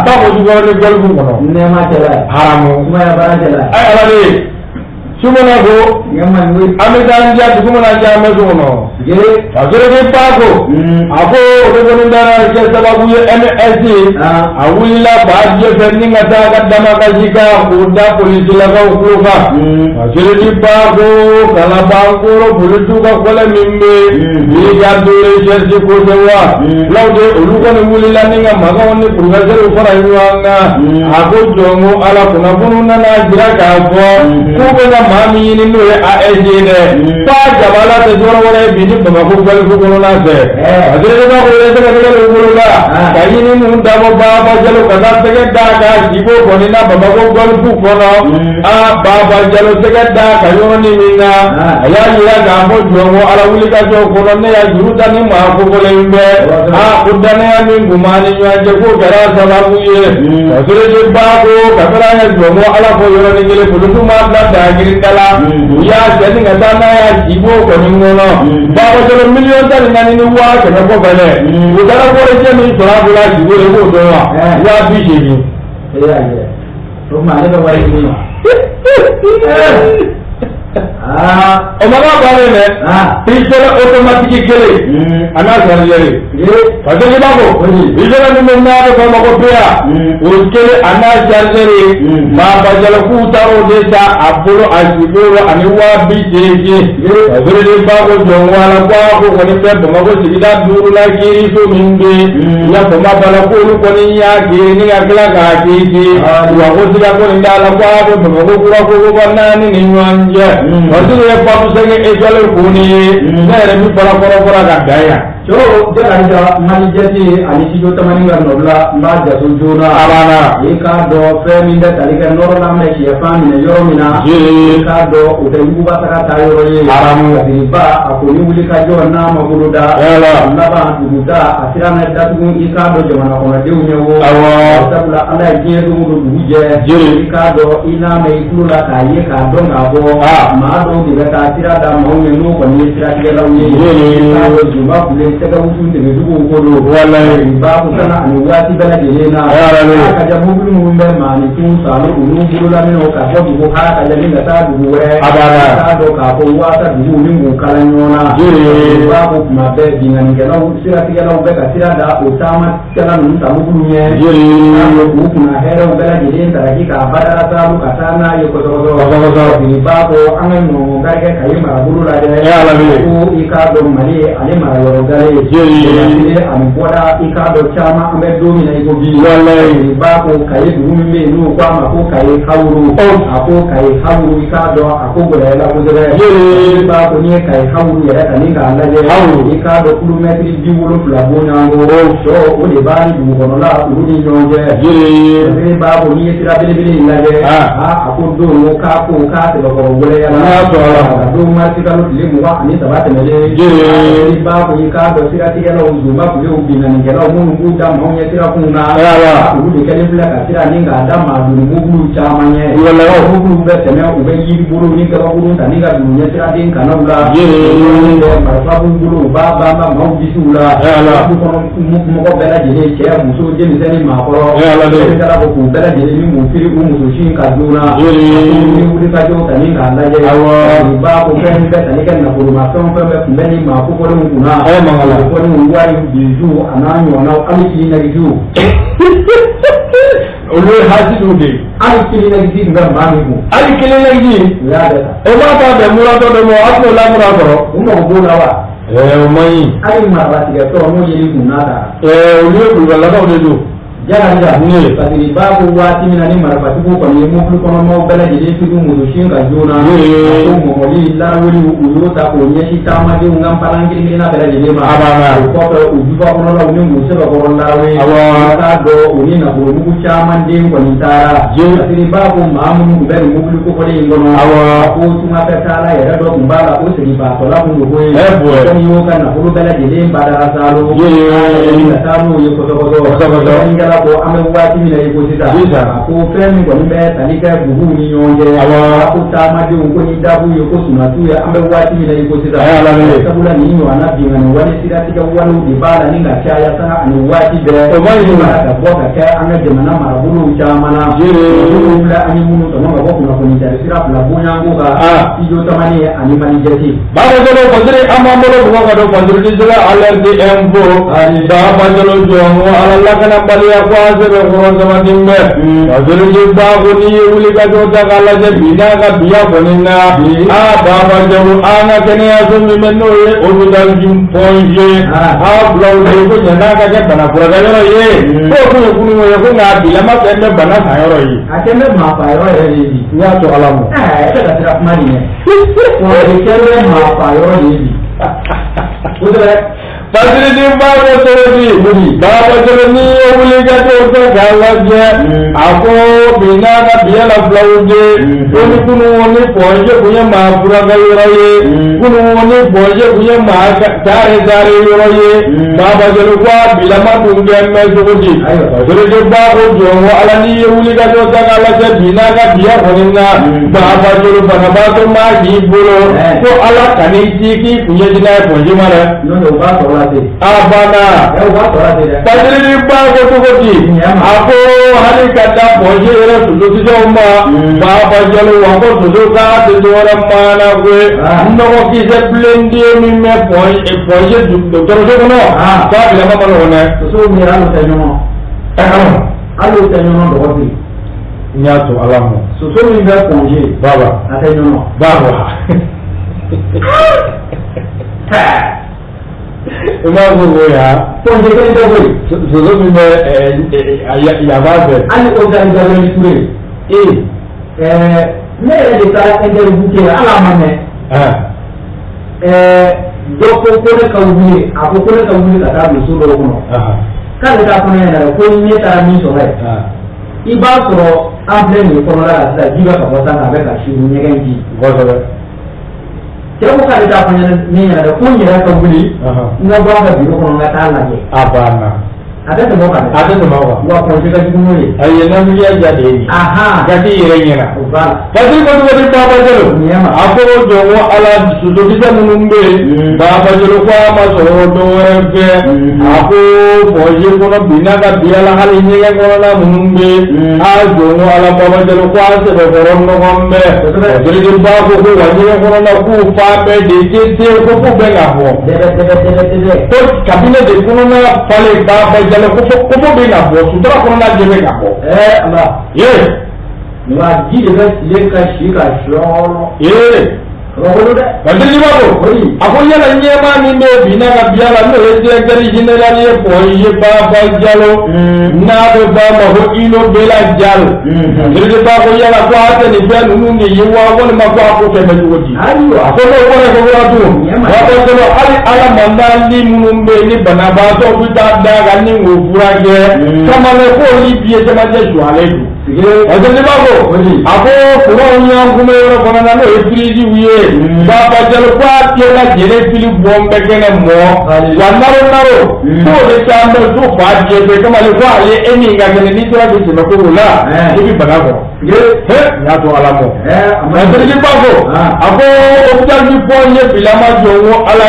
Bako Jukɔrɔ ni Golf kɔnɔ. Nɛɛma cɛla ye. Haramu. Sumaya baara cɛla ye. Ayi, Ala de su mana ko, an bɛ taa n diya, dugu mana jɛ, an bɛ so kɔnɔ. Basiriki Bako, a ko o de kɔni taara kɛ sababu ye, MS a wulila b'a fɛ ni ka taa ka damakasi kan k'o da polisilakaw tulo kan. Basiriki Bako, Kalabankoro polisiw ka kɔlɛ min bɛ yen, brigade de recherche ko tɛ wa, fulaw de, olu kɔni wulila ni ka mankanw ni purukasɛriw fara ɲɔgɔn kan. A ko jɔn ko Ala, kunnafoniw nana jira k'a fɔ k'u bɛna maa min ɲini, n'o ye AS ye dɛ, f'a jabala tɛ yɔrɔ wɛrɛ ye bi ni Bamakɔ Golf kɔnɔna fɛ. Basiriki Bako ye sɛgɛsɛgɛliw boloda ka ɲini ninnu dabɔ Baba Jalo ka taa sɛgɛ d'a kan Jibo kɔni na Bamakɔ Golf kɔnɔ. A Baba Jalo, sɛgɛ d'a kan yɔrɔnin min na, a y'a jira k'a fɔ jɔn ko Ala, wuli ka jɔ kɔnɔ, ne y'a juru ta ni maa kofɔlen in bɛɛ, a ko danaya min tun b'an ni ɲɔgɔn cɛ, k'o kɛra sababu ye. Basiriki Bako, kabini an ye jɔn ko Ala fɔ yɔrɔnin kelen, polisiw m'a bila dagirinda la, u y'a cɛ ni ka taa n'a ye Jibo kɔni kɔnɔ. Baba Jalo, 14,100,000 kɔfɛ dɛ, u taara warijɛ min sɔrɔ a bolo a Jibo de, b'o dɔn wa? 80,000. E y'a ye, o tuma ale bɛ wari ɲini wa? O ma k'a bannen dɛ. Pistolet automatique kelen a n'a chargeur. Basiriki Bako, pistolet min bɛ n'a bɛ fɔ a ma ko PA, o kelen a n'a chargeur, Baba Jalo k'u taara o de ta a bolo a Jibo ani 80,000. Basiriki Bako, jɔn ko Ala, ko a ko kɔni bɛ Bamakɔ sigida duuru la, kiiriso min bɛ yen, i y'a faamu a b'a la k'olu kɔni y'a kiiri ni ka tila k'a kiiti wa, ko siga kɔni t'a la ko a bɛ Bamakɔ kura kogoba naani ni ɲɔgɔn cɛ. Basiri ye Pape 5 étoile kɔni ye, ne yɛrɛ min fɔra kɔrɔfɔra ka dan yan. Cɛw, jalisa Mali jɛti ani Studio Tamani ka nɔbila, n b'a jaso joona. A banna. I k'a dɔn fɛn min bɛ tali kɛ nɔrɔ la mɛ sɛfan minɛ yɔrɔ min na, i k'a dɔn o tɛ yuguba taga taa yɔrɔ ye. Haramu. Ba a ko ni wuli ka jɔ n'a ma bolo da laban duguta a sira na datugu, i k'a dɔn jamana kɔnɔdenw ɲɛ wo. Sabula Ala ye diɲɛ don o don dugu jɛ, i k'a dɔn i n'a mɛn i tulo la k'a ye k'a dɔn k'a fɔ maa dɔw de bɛ taa sira da maaw ɲɛ, n'o kɔni ye siratigɛlaw ye. I k'a dɔn juba kule sɛgɛ wusu nɛgɛjuguw ko don. Ba ko kana ani waati bɛɛ lajɛlen na, a ka ja mobili minnu bɛ maaninfinw salo olu bololaminɛw ka bɔ dugu ha ka ja ni ka taa dugu wɛrɛ, i k'a dɔn k'a fɔ waasa duguw ni k'u kala ɲɔgɔn na. Ba ko kuma bɛɛ binkannikɛlaw siratigɛlaw bɛ ka sira da o taamakɛla ninnu ta mobiliw ɲɛ, k'u kunna hɛrɛw bɛɛ lajɛlen taraki k'a badara saabu ka taa n'a ye kɔsɔkɔsɔ. Ba ko an ka ɲɔgɔn garijɛ ka ye marabolo la dɛ, ko i k'a dɔn Mali ye ale mara yɔrɔ gale ye ani bɔda i k'a dɔn caman an bɛ don min na i ko bi walayi ba ko Kayi dugu min bɛ yen n'u k'a ma ko Kayi Hawuru a ko Kayi Hawuru i k'a dɔn a ko gɛlɛyala kosɛbɛ ba ko n'i ye Kayi Hawuru yɛrɛ ta ni k'a lajɛ i k'a dɔn kilomɛtiri 70 bɔɲɔgɔnko o de b'a ni dugu kɔnɔla olu ni ɲɔgɔn cɛ ba ko n'i ye sira belebele in lajɛ a ko don ko k'a ko k'a sɛbɛkɔrɔ gɛlɛyala ka don marisikalo tile 23 tɛmɛnen ba ko i k'a dɔn siratigɛlaw zonba kulew binkannikɛlaw minnu b'u da maaw ɲɛ sira kun na olu de kɛlen filɛ ka sira ni k'a da maa doni mobiliw caman ɲɛ mobiliw bɛ tɛmɛ u bɛ yiribolo ni kabakuru ta ni ka don ɲɛsiraden kanaw la marifa b'u bolo u b'a banba maaw disiw la du kɔnɔ mɔgɔ bɛɛ lajɛlen cɛ muso denmisɛnnin maakɔrɔ sɛbɛnkɛla ko k'u bɛɛ lajɛlen ni k'u firi u muso sin ka joona ni wulikajɔw ta ni k'a lajɛ u b'a ko fɛn min bɛ tali kɛ nafolomafɛn fɛn bɛɛ tun bɛ ni maa kofɔlenw kunna kofɔlenw wari bijoux a n'a ɲɔgɔnnaw hali kini olu ye hasidiw de ye. Hali kini tun bɛ maa min kun. Hali kelen o b'a ta bɛn muratɔ dɔ ma, a t'o la mura sɔrɔ. U mago b'o la wa? O man ɲi. Hali marabatigɛtɔ n'o yer'i kun n'a taara. Olu ye kulubalilakaw de don. Jalanja parce que b'a ko waati min na ni marifatigiw kɔni ye mobili kɔnɔmaw bɛɛ lajɛlen firi muso sin ka joona a ko mɔmɔli laraweli u y'o ta k'o ɲɛsin taamadenw ka npalan kelen kelenna bɛɛ lajɛlen ma o kɔfɛ u jufa kɔnɔlaw ni k'u sɛbɛkɔrɔ larawe i k'a dɔn u ni nafolomugu caman den kɔni taara parce que b'a ko maa minnu tun bɛ nin mobili kofɔlen in kɔnɔ a ko tungafɛ taala yɛrɛ dɔ tun b'a la ko seginbaatɔla kun don koyi fɛn y'o ka nafolo bɛɛ lajɛlen badara saalo ka taa n'o ye kɔsɔkɔsɔ ko an bɛ waati min na i ko sisan a ko fɛn min kɔni bɛ tali kɛ duguw ni ɲɔgɔn cɛ a ko taamadenw ko ni dabu ye ko sunatu ye an bɛ waati min na i ko sisan sabula nin ɲɔgɔnna binkanni wale siratigɛ walew de b'a la ni ka caya sanga ani waati bɛɛ o b'a ka bɔ ka kɛ an ka jamana marabolow caman na minnu filɛ an ye minnu tɔmɔ ka bɔ kunnafoni cari sira fila bonyanko kan studio Tamani ani Mali Jɛti. Baarajɛlo Fasiri an b'an bolo bugɔ ka don Fasiri Digital Alerte Info Babajɛlo jɔn ko ala lakanabaliya ko an sɛbɛkɔrɔ sabati bɛ Fasiri ba ko n'i ye wulikajɔ ta k'a lajɛ bi n'a ka biya kɔni na a Babajɛlo an ka kɛnɛyaso min bɛ n'o ye hôpital Point G a filaw de ko ɲan'a ka kɛ bana furakɛyɔrɔ ye k'o kun ye kunun ye ko nka a bilama kɛ bɛ bana san yɔrɔ ye. A kɛ bɛ maa fa yɔrɔ yɛrɛ de ye bi. N y'a to ala ma. E tɛ ka sira kuma nin ɲɛ. O de kɛ bɛ maa fa yɔrɔ de ye bi. Kosɛbɛ. Fasiri ba ko cogo di Babajɛlo n'i ye wulikajɔ kɛ k'a lajɛ a ko bi n'a ka biya la filaw de ko ni kunun ni Point G kun ye maa furakɛ yɔrɔ ye kunun ni Point G kun ye maa taare taare yɔrɔ ye Babajɛlo ko a bilama tun kɛ mɛ cogo di Fasiri ba ko jɔn ko ala n'i ye wulikajɔ ta k'a lajɛ bi n'a ka biya kɔni na Babajɛlo banabaatɔ maa k'i bolo ko ala kan'i ci k'i kun ɲɛsin n'a ye Point G ma dɛ. N'o tɛ u b'a sɔrɔ la ten. A banna. U b'a sɔrɔ la ten dɛ. Fasiri ba ko cogo di a ko hali ka da Point G yɛrɛ sosokisɛw ma Babajɛlo wa ko soso k'a tɛ dɔwɛrɛ maana koyi nɔgɔkisɛ bilenden min bɛ Point G dɔgɔtɔrɔso kɔnɔ k'a bilama ma nɔgɔn dɛ. Sosow yɛrɛ hali u tɛ ɲɔgɔn. Hali u tɛ ɲɔgɔn dɔgɔ bi. N y'a to ala ma. Soso min bɛ Point G. Baba. A tɛ ɲɔgɔn. Baba. I b'a fɔ ko yan. Point G kelen tɛ koyi. Soso min bɛ yaba fɛ. Hali o da Gabriel Touré. Ne yɛrɛ de taara interview kɛ hali a ma mɛn. Dɔ ko ko ne ka wuli a ko ko ne ka wuli ka taa don so dɔw kɔnɔ. K'ale t'a fɔ ne ɲɛna dɛ ko ni ne taara min sɔrɔ yen. I b'a sɔrɔ an filɛ nin ye kɔnɔna la sisan ji bɛ ka bɔ sanfɛ a bɛ ka si ɲɛgɛn ji. Kosɛbɛ. Cɛ ko k'ale t'a fɔ ne ɲɛna dɛ ko n yɛrɛ ka wuli n ka bɔ a ka biro kɔnɔ n ka taa lajɛ. A banna. A tɛ tɛmɛ o kan dɛ. A tɛ tɛmɛ o kan. Wa Point G ka jugu n'o ye. Ayi nafigiya ja de ye nin ye. Ka k'i yɛrɛ ɲɛna. O b'a la. Fasiri ko cogo di Babajɛlo. Ɲɛma. A ko jɔn ko ala sosokisɛ minnu bɛ yen. Babajɛlo ko a ma sɔrɔ dɔwɛrɛ fɛ. A ko Point G kɔnɔ bi n'a ka bi ala hali ɲɛgɛn kɔnɔna minnu bɛ yen. A jɔn ko ala Babajɛlo ko a sɛbɛkɔrɔ nɔgɔn bɛ. Fasiri ba ko ko wa ɲɛgɛn kɔnɔna k'u fa bɛɛ de te ko f'u bɛɛ ka bɔ. Dɛbɛ dɛbɛ dɛbɛ dɛbɛ. Ko kabinɛ de kɔnɔna falen Babajɛlo ko fo bɛ ka bɔ sutura kɔnɔna jɛ bɛ ka bɔ. Ala. Ye. Wa ji de bɛ tile ka si ka sɔɔrɔ. Ye. Kabako dɛ. Ka ko a ko yala ɲɛmaa min bɛ bi n'a ka biya la n'o ye directeur général ye Point G Baba Jalo n'a bɛ fɔ a ma ko Ino Bela Jalo. Siriki Ba ko yala ko a tɛ nin fɛn ninnu de ye wa walima ko a ko kɛ bɛ cogo di? Ayiwa. A ko n'o bɔra ko kura tun. Baba Jalo hali ala mandali minnu bɛ yen ni banabaatɔ bɛ taa da kan ni k'o furakɛ. Kamalen k'olu biye camancɛ suwalen don. Parce que b'a ko a ko kuranw y'an kunbɛ yɔrɔ fana na n'o ye piriziw ye. Baba Jalo ko a bɛɛ lajɛlen fili bɔn bɛ kɛnɛ mɔ. Wa naro naro k'o de caman bɛ so fa diɲɛ bɛɛ kamalen ko ale e min ka kɛnɛ n'i tora k'i tɛmɛ ko o la i bɛ bana kɔrɔ. He n y'a to ala mɔ. Parce b'a ko a ko hôpital ni Point G bilama jɔ ko ala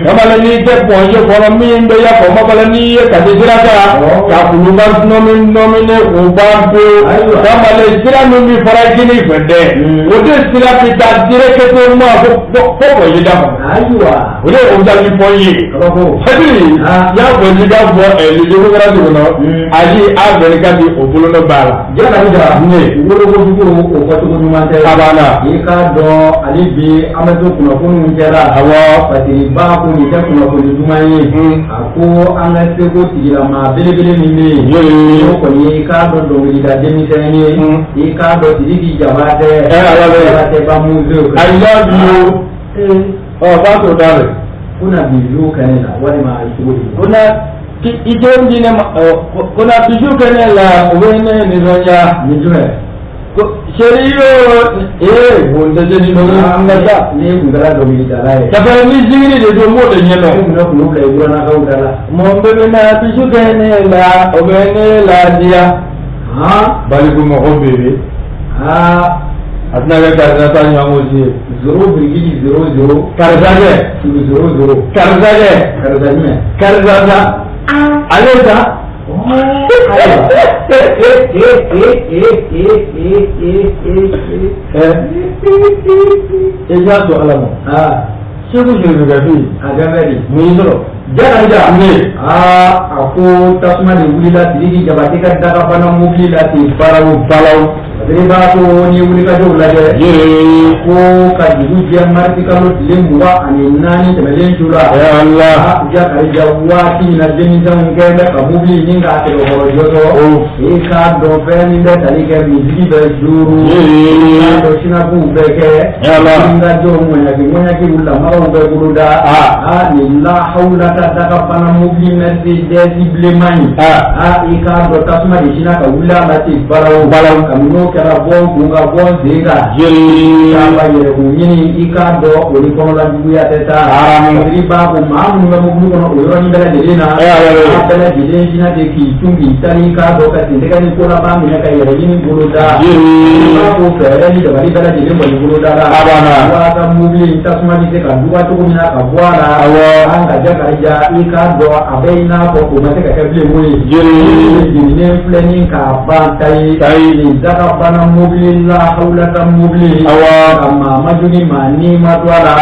kamalen n'i tɛ Point G kɔnɔ min bɛ yafa ma n'i ye kasi sira kan ka kuluba nɔmi nɔmine k'o ban pewu. Kamalen sira min bɛ fara kini fɛ dɛ o de sira bɛ taa directement fo Point G da kɔnɔ. Ayiwa. O de ye hôpital ni Point G. Hakili y'a fɔ n'i ka bɔ le démocrate kɔnɔ ayi a bɛɛ ka di o bolonɔ b'a la. Jala ne wolokojugu o fɔcogo ɲuman tɛ. A banna. I k'a dɔn ale bi an bɛ to kunnafoniw cɛla. Awɔ. Parce que ba ko nin tɛ kunnafoni duman ye. A ko an ka seko tigilamaa belebele min bɛ yen. N'o kɔni ye i k'a dɔn dɔnkilida denmisɛnnin ye. I k'a dɔn Sidiki Jabatɛ. Jabatɛ ba muso. I love you. Ɔ b'a t'o da dɛ. Ko na bijou kɛ ne la walima a ye cogo di. Ko na i den di ne ma ko na bijou kɛ ne la o bɛ ne nisɔndiya. Ni jumɛn. Ko chéri yo ee bon tɛ jeli dɔnkili na sa. Ne kun kɛra dɔnkilidala ye. Dafa ni zikiri de don n b'o de ɲɛdɔn. Ne kun bɛ kulo bila i burannakaw da la. Mɔn bɛɛ bɛ na bijou kɛ ne la o bɛ ne ladiya. Baliku mɔgɔ bebe. A tɛna kɛ karisa ta ɲɔgɔn si ye. 0,00. Karisa kɛ. 00. Karisa kɛ. Karisa jumɛn. Karisa ta. Ale ta. I y'a to ala ma. Segu Joligafi. A bɛɛ di. Mun y'i sɔrɔ? Jara ne. A ko tasuma de wulila Sidiki Jabate ka dagabana mobili la ten balawu balawu. Parce que b'a ko n'i ye wulikajɔw lajɛ. Ko ka dugu jɛ marisi kalo tile 24 tɛmɛnen su la. Ala. Jakarija waati min na denmisɛnw kɛ bɛ ka mobili nin k'a tɛgɛkɔrɔ jɔsɔ. I k'a dɔn fɛn min bɛ tali kɛ misigi bɛ duuru. I k'a dɔn sinabuw bɛ kɛ. Wulikajɔw ŋɔɲaki ŋɔɲakiw lamaraw bɛ boloda. Nin lahawula ka dagabana mobili Mercedes bilenman in. I k'a dɔn tasuma de sinna ka wuli a la ten balawu balawu. Kabini n'o kɛra bɔ n kun ka bɔ n sen kan. K'a yɛrɛkun ɲini i k'a dɔn o ni kɔnɔla juguya tɛ taa. Parce b'a ko maa minnu bɛ mobili kɔnɔ o yɔrɔnin bɛɛ lajɛlen na. A bɛɛ lajɛlen sinna ten k'i cun k'i tali i k'a dɔn ka sentɛgɛ ni kolaba minɛ ka yɛrɛ ɲini boloda. I b'a ko fɛɛrɛ ni dabali bɛɛ lajɛlen kɔni boloda la. Walasa mobili in tasuma bɛ se ka duga cogo min na ka bɔ a la. An ka Jakarija i k'a dɔn a bɛ i n'a fɔ o ma se ka kɛ bilen koyi. Jeninen filɛ ni k'a ban ta ye. Nin dagabana mobili la hawulata mobili. Ka maa ma jogin maa ni ma to a la.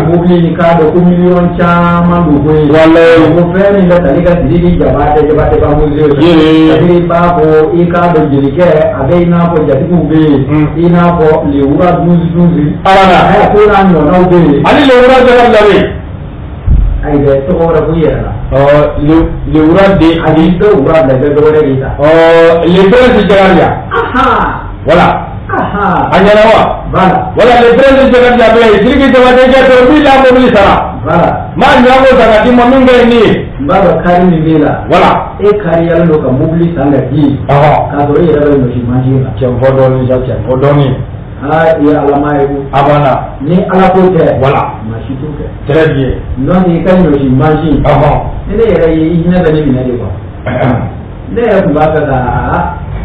Mobili in k'a dɔn ko miliyɔn caman don koyi. Ko fɛn min bɛ tali ka Sidiki Jabate Jabate ba muso. Parce b'a fɔ i k'a dɔn jelikɛ a bɛ i n'a fɔ jatigiw bɛ yen. I n'a fɔ lewura 12 12. Ko n'a ɲɔgɔnnaw bɛ yen. Ani lewura Jakarija bɛ yen. Ayi dɛ tɔgɔ wɛrɛ fɔ i yɛrɛ la. Lewura de. Ani i bɛ wura bila i bɛ dɔ wɛrɛ de ta. Le prince Jakarija. Voilà. A ɲɛna wa. Voilà. Voilà le prince Jakarija bɛ yen Sidiki Jabate kɛ to min la mobili sara. Voilà. Maa ɲɔgɔn ta ka d'i ma min kɛ nin ye. N b'a dɔn kari min b'e la. Voilà. E kariyalen don ka mobili san ka di. K'a sɔrɔ e yɛrɛ bɛ ɲɔsi mansin la. Cɛn fɔ dɔɔnin sa cɛn fɔ dɔɔnin. I ye alama ye ko. A banna. Ni ala ko tɛ. Voilà. Maa si t'o kɛ. Très bien. N'o tɛ i ka ɲɔsi mansin. Ni ne yɛrɛ ye i hinɛ bɛ ne minɛ de quoi. Ne yɛrɛ tun b'a fɛ ka.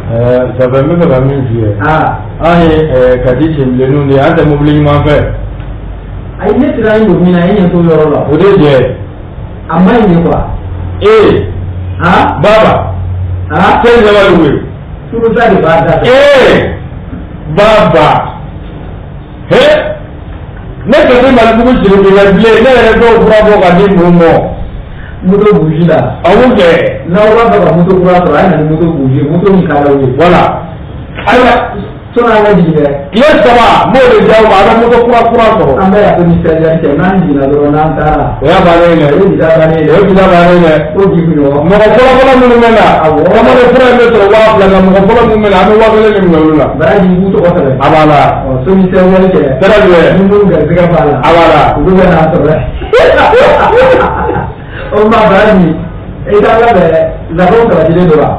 Ça fait n bɛ fɛ ka min f'i ye. An ye Kati senbilenninw de ye an tɛ mobili ɲuman fɛ. Ayi ne sera yen don min na e ɲɛ t'o yɔrɔ la. O de jɛ. A ma ɲi de quoi. Ee. Baba. Fɛn saba de koyi. Turusa de b'a da fɛ. Ee. Baba. He. Ne Kati Malibugu sirikɛ bilen ne yɛrɛ dɔw fura bɔ ka di ninnu ma. Moto bougie la. Awɔ kɛ. N'aw b'a fɛ ka moto kura sɔrɔ a ye na ni moto bougie moto min ka d'aw ye. Voilà. Ayiwa. Sɔnni an ka jigin dɛ. Tile 3 n b'o de d'aw ma, a bɛ moto kura kura sɔrɔ. An bɛ yan ko ni 16 cɛ, n'an jiginna dɔrɔn n'an taara. O y'a bannen ye dɛ. O ye bi ta bannen ye O dɛ. ye bi ta bannen ye dɛ. O bi kunɲɔgɔn. Mɔgɔ fɔlɔ fɔlɔ minnu bɛ na. Awɔ. Kamalen fura in bɛ sɔrɔ 2000 nka mɔgɔ fɔlɔ minnu bɛ na, an bɛ 1000 de minɛ olu la. Baraji b'u tɔgɔ sɛbɛn. A b'a la. Ɔ sɔnni 16 cɛ. Très bien. Ni minnu garisɛgɛ b'a la. A b'a la. Olu bɛ n'a sɔrɔ. O ma baraji i t'a labɛn labɛnw sabatilen don wa?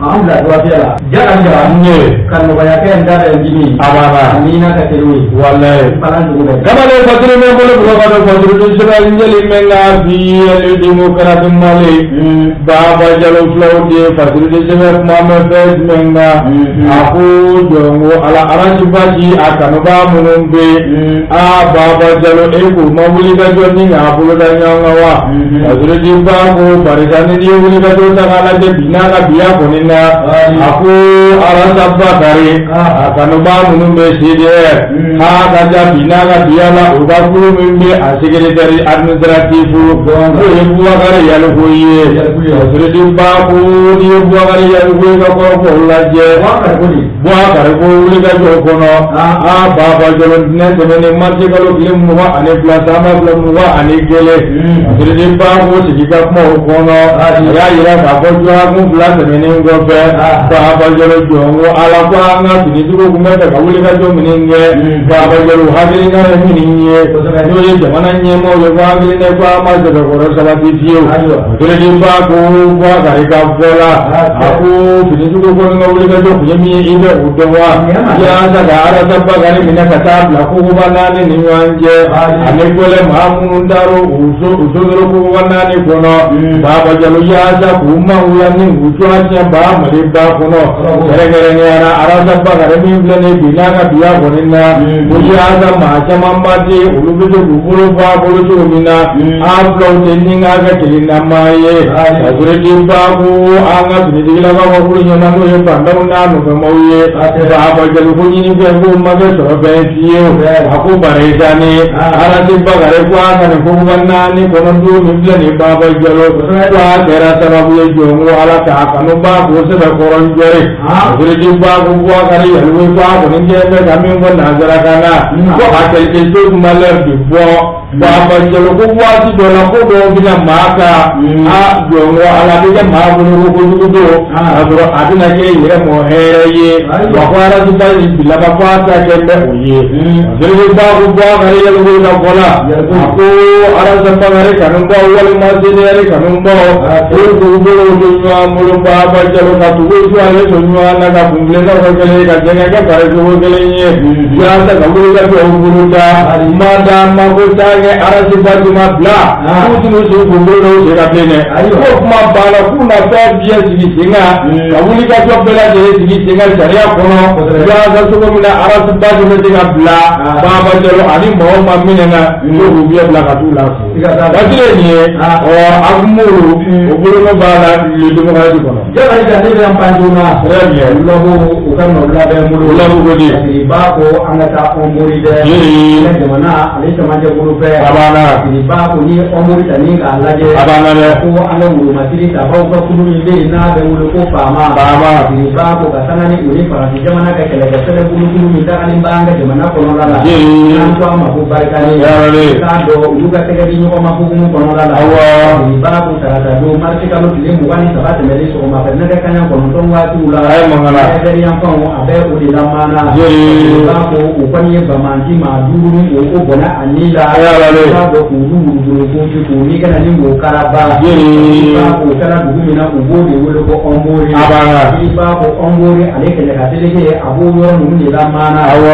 An bila droitier la. Jara jara. N ye. Ka nɔgɔya kɛ n da bɛ n dimi. A b'a la. Ni n'a ka teli o ye. Walayi. Balan dugu bɛɛ. Kamalen fatiri bɛ bolo bugɔ ka don fatiri ni sɛbɛn ɲɛli mɛn ka bi le démocrate Mali. Baba Jalo filaw de fatiri ni sɛbɛn kuma mɛn fɛn jumɛn kan. A ko jɔn ko ala arasibaji a kanubaa minnu bɛ yen. A Baba Jalo e k'u ma wuli ka jɔ ni k'a bolo da ɲɔgɔn kan wa. Fatiri di ba ko barisa ni ye wuli ka jɔ ta k'a lajɛ bi n'a ka biya kɔni na. A ko Arasa Bakari a kanubaa minnu bɛ CDR. A ka ja bi n'a ka biya la u ka kulu min bɛ a secrétaire administratif n'o ye Bubakari Yaliku ye. Fatiri ba ko n'i ye Bubakari Yaliku ye ka kɔrɔfɔw lajɛ. Bubakari ko wuli ka jɔ kɔnɔ. A Baba Jalo ntɛnɛn tɛmɛnen marisi kalo tile 22 san 2021. Fatiri ba ko sigi ka kuma o kɔnɔ. A y'a yira k'a fɔ dɔgɔkun 2 tɛmɛnen kɔfɛ. Baba Jalo jɔn ko ala ko an ka finitigiw tun bɛ fɛ ka wuli ka jɔ minnu kɛ. Baba Jalo hakilina ye minnu ye. N'o ye jamana ɲɛmaaw ye ko hakilina ko an ma sɛbɛkɔrɔ sabati fiyewu. Fatiri ba ko Bubakari ka fɔ la. A ko finitigiw kɔni ka wuli ka jɔ kun ye min ye i bɛ o dɔn wa. Yaasa ka Arasa Bakari minɛ ka taa bila kogoba 4 ni ɲɔgɔn cɛ. Ani gɔlɛ maa minnu taara u sosoro kogoba 4 kɔnɔ. Baba Jalo yaasa k'u mangoya ni k'u cogoya tiɲɛ ba Mali ba kɔnɔ. Kɛrɛnkɛrɛnnenya la Arasa Bakari min filɛ nin ye bi n'a ka biya kɔni na. Ko yaasa maa camanba tɛ yen olu bɛ se k'u bolo bɔ a bolo cogo min na. An filaw tɛ ni k'a kɛ kelennamaa ye. Fatiri ba ko an ka finitigilakaw ka kulu ɲɛma n'o ye fantanw n'a nɔfɛmaw ye. Baba Jalo ko ɲinifɛn k'o ma kɛ sɔrɔ fɛn fiyewu. A ko barisa ni Arasi Bakari ko a ka nin kogoba 4 kɔnɔ don min filɛ nin ye Baba Jalo. Ko a kɛra sababu ye jɔn ko ala k'a kanu ba k'o sɛbɛkɔrɔ jɔri. Fatiri ba ko Bubakari Yaliku ko a kɔni kɛ bɛ ka min fɔ nanzarakan na. Ko a quelque chose malheur de bɔ. Baba Jalo ko waati dɔ la ko dɔw bɛna maa kan. A jɔn ko ala bɛ kɛ maa bolo ko kojugu don. K'a sɔrɔ a bɛna kɛ yɛrɛ mɔ hɛrɛ ye. Wa ko Arasi ba in bilaba ko a ta kɛ bɛ o ye. Fatiri ba ko Bubakari Yaliku ka fɔ la. A ko Arasa Bakari kanubaw walima CDR kanubaw. Olu k'u bolo don ɲɔgɔn bolo Baba Jalo ka tugu su ale to ɲɔgɔn na ka kuntilennaw kɛ kelen ye ka jɛngɛ kɛ farisogo kelen ye. Yaasa ka wuli ka jɔ bolo da. Ma da ma ko taa kɛ Arasi ba ma bila. K'u tɛn'u sigi k'u bolo dɔw sen ka bilen dɛ. K'o kuma banna k'u na fɛn bɛɛ sigi sen kan. Ka wuli ka jɔ bɛɛ lajɛlen sigi sen kan sariya kɔnɔ. Yaasa cogo min na Arasi ba bɛ se ka bila. Baba Jalo ani mɔgɔ ma minɛ na. N'o k'u bɛɛ bila ka t'u la so. Waati ye nin ye. Ɔ Akumuru o bolo b'a la le démocrate kɔnɔ. Jara ja ne bɛ n pan joona. Très bien. Lɔbu u ka nɔbila bɛ n bolo. Lɔbu ko di. Paseke ba ko an ka taa Ɔnbori dɛ. Yee. An ka jamana ale camancɛ bolo fɛ. A banna. Paseke ba ko ni ye Ɔnbori ta ni k'a lajɛ. A banna dɛ. Ko an ka wolomasiri tabaw ka kulu min bɛ yen n'a bɛ wele ko faama. Faama. Paseke ba ko ka sanga ni o ni Faransi jamana ka kɛlɛkɛ sɛbɛn bolokulu min dagalen b'an ka jamana kɔnɔna la. Yee. N'an ko a ma ko barikalen. Yarɔ. K'a dɔn olu ka tɛgɛ di ɲɔgɔn ma hukumu kɔnɔna la. Awɔ. Paseke ba ko tarata don marisi kalo tile 23 tɛmɛnen sɔgɔma fɛ nɛgɛ kanɲɛ 9 waatiw la. A ye mankan na. Ɛri yanfanw a bɛ o de la maana. Yee. Ba ko o kɔni ye bamanci maa 5 ni o ko bɔnna a ni la. A y'a lale. Ba ko k'olu wuluwulu kunfi k'u ni kana ni k'o karaba. Yee. Ba ko o kɛra dugu min na u b'o de wele ko Ɔnbori. A banna. Ba ko Ɔnbori ale kɛlɛ ka seleke a b'o yɔrɔ ninnu de la maana. Awɔ.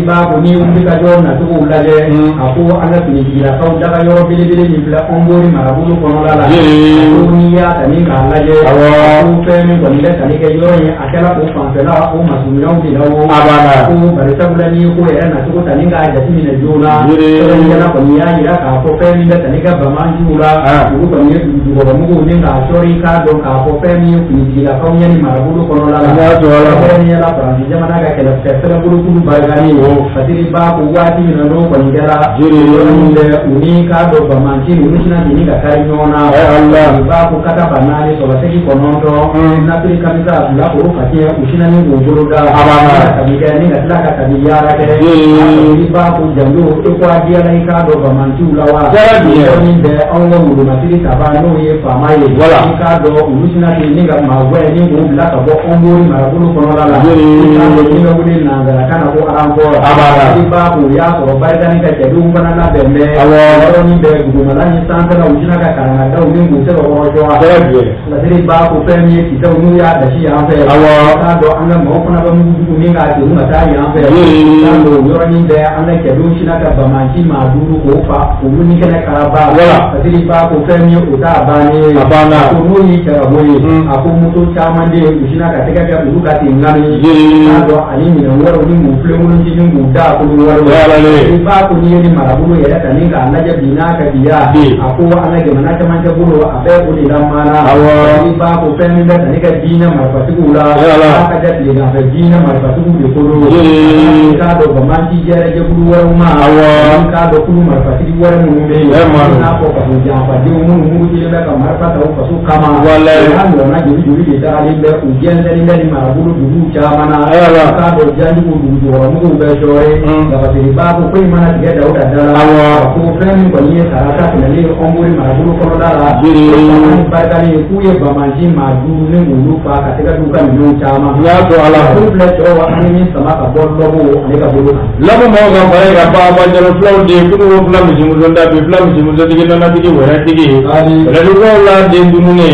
Ba ko n'i wuli ka jɔ nacogo lajɛ. A ko an ka finitigilakaw daga yɔrɔ belebele min filɛ Ɔnbori marabolo kɔnɔna la. Yee. A ko n'i y'a ta ni k'a lajɛ. Awɔ. A ko fɛn min kɔni bɛ tali kɛ yɔrɔ in a kɛra o fanfɛla o masuminɛnw de la o. A banna. Ko bari sabula n'i ye ko yɛrɛ nacogo ta ni k'a jateminɛ joona. Yee. Sɛbɛnnikɛla kɔni y'a yira k'a fɔ fɛn min bɛ tali kɛ bamanjiw la. Olu kɔni ye dugujukɔrɔmuguw ni k'a sɔri k'a dɔn k'a fɔ fɛn min ye finitigilakaw ɲɛ ni marabolo kɔnɔna la. N y'a sɔrɔ la. Kɛrɛnkɛrɛnnenya la Faransi jamana ka kɛlɛkɛ sɛbɛnbolokulu barikalen. Fatiri ba ko waati min na n'o kɔni kɛra. Yee. Yɔrɔ min bɛ u ni k'a dɔn bamanci ninnu tɛna deli ka kari ɲɔgɔn na. Ayi, Allah. Ba ba ko kata ba naani sɔrɔ segi kɔnɔntɔn nasiri kamisa fila k'o fatiɲɛ u sinna ni k'u bolo da A banna. Kabi kɛ ni ka tila ka kabi yaara kɛ. I b'a ko janjo e ko a diyara i k'a dɔn bamanciw la wa. Très bien. Yɔrɔnin bɛɛ anw ka wolomasiri taba n'o ye faama ye. Voilà. I k'a dɔn olu sinna ten ni ka maa wɛrɛ ni k'o bila ka bɔ Hombori marabolo kɔnɔla la. I k'a dɔn ni ka wuli nanzarakan na ko renfort. A banna. I b'a ko o y'a sɔrɔ barikani ka cɛdenw fana labɛn bɛ. Awɔ. Yɔrɔnin bɛɛ dugumala ni sanfɛla u sinna ka karangadaw ni k'u sɛbɛkɔrɔ jɔ. Très bien. Lasiri b'a ko fɛn min ye kisɛw n'u y'a dasi yan fɛ. Awɔ. I k'a dɔn an ka maaw fana bɛ mugu jugu min k'a degun ka taa yan fɛ. Yee. I k'a dɔn o yɔrɔnin bɛɛ an ka cɛdenw sinna ka bamanci maa duuru k'o fa olu ni kɛnɛ karaba. Voilà. Lasiri b'a ko fɛn min ye o t'a bannen ye. A banna. A ko n'o y'i cɛ ka bɔ yen. A ko moto caman de yen u sinna ka tɛgɛ kɛ olu ka ten ŋani. Yee. I k'a dɔn ani minɛn wɛrɛw ni k'u filenkolonci ni k'u da kolo wɛrɛw. Voilà. I b'a ko n'i ye nin marabolo yɛrɛ ta ni k'a lajɛ bi n'a ka bi ya. Bi. A ko an ka jamana camancɛ bolo a bɛ o de la maana. Awɔ. I b'a ko fɛn min bɛ tali kɛ diinɛ marifatigiw la. Yala. A ka kɛ tileganfɛ diinɛ marifatigiw de ko don. Yee. I k'a dɔn bamanci jɛrɛ jɛkulu wɛrɛw ma. Awɔ. I k'a dɔn kulu marifatigi wɛrɛ minnu bɛ yen. Bɛɛ ma don. I n'a fɔ faso janfadenw minnu murutilen bɛ ka marifa ta u faso kama. Walayi. O n'a ɲɔgɔnna joli joli de dagalen bɛ u jɛnsɛnlen bɛ nin marabolo duguw caman na. Yala. I k'a dɔn janjugu dugujukɔrɔmuguw bɛ sɔɔre. Lafaseli b'a ko ko in mana tigɛ Dawuda da la. Awɔ. A ko fɛn min kɔni ye tarata tɛmɛnen ye Hombori marabolo kɔnɔna la. Yee. Ni barikalen ye k'u ye bamanci maa duuru ni k'olu fa ka tɛgɛ d'u ka minɛnw caman. N y'a to Ala ma. Ko filɛ cɛw an ye min sama ka bɔ lɔbɔ ale ka bolo kan. Lɔbɔ maaw ka fara ka Baba Jalo filaw de ye kunun ko fila misimuso da bi fila misimusotigi nɔnɔtigi wɛrɛtigi. Ani. Bɛlɛdugukaw la den dumuni.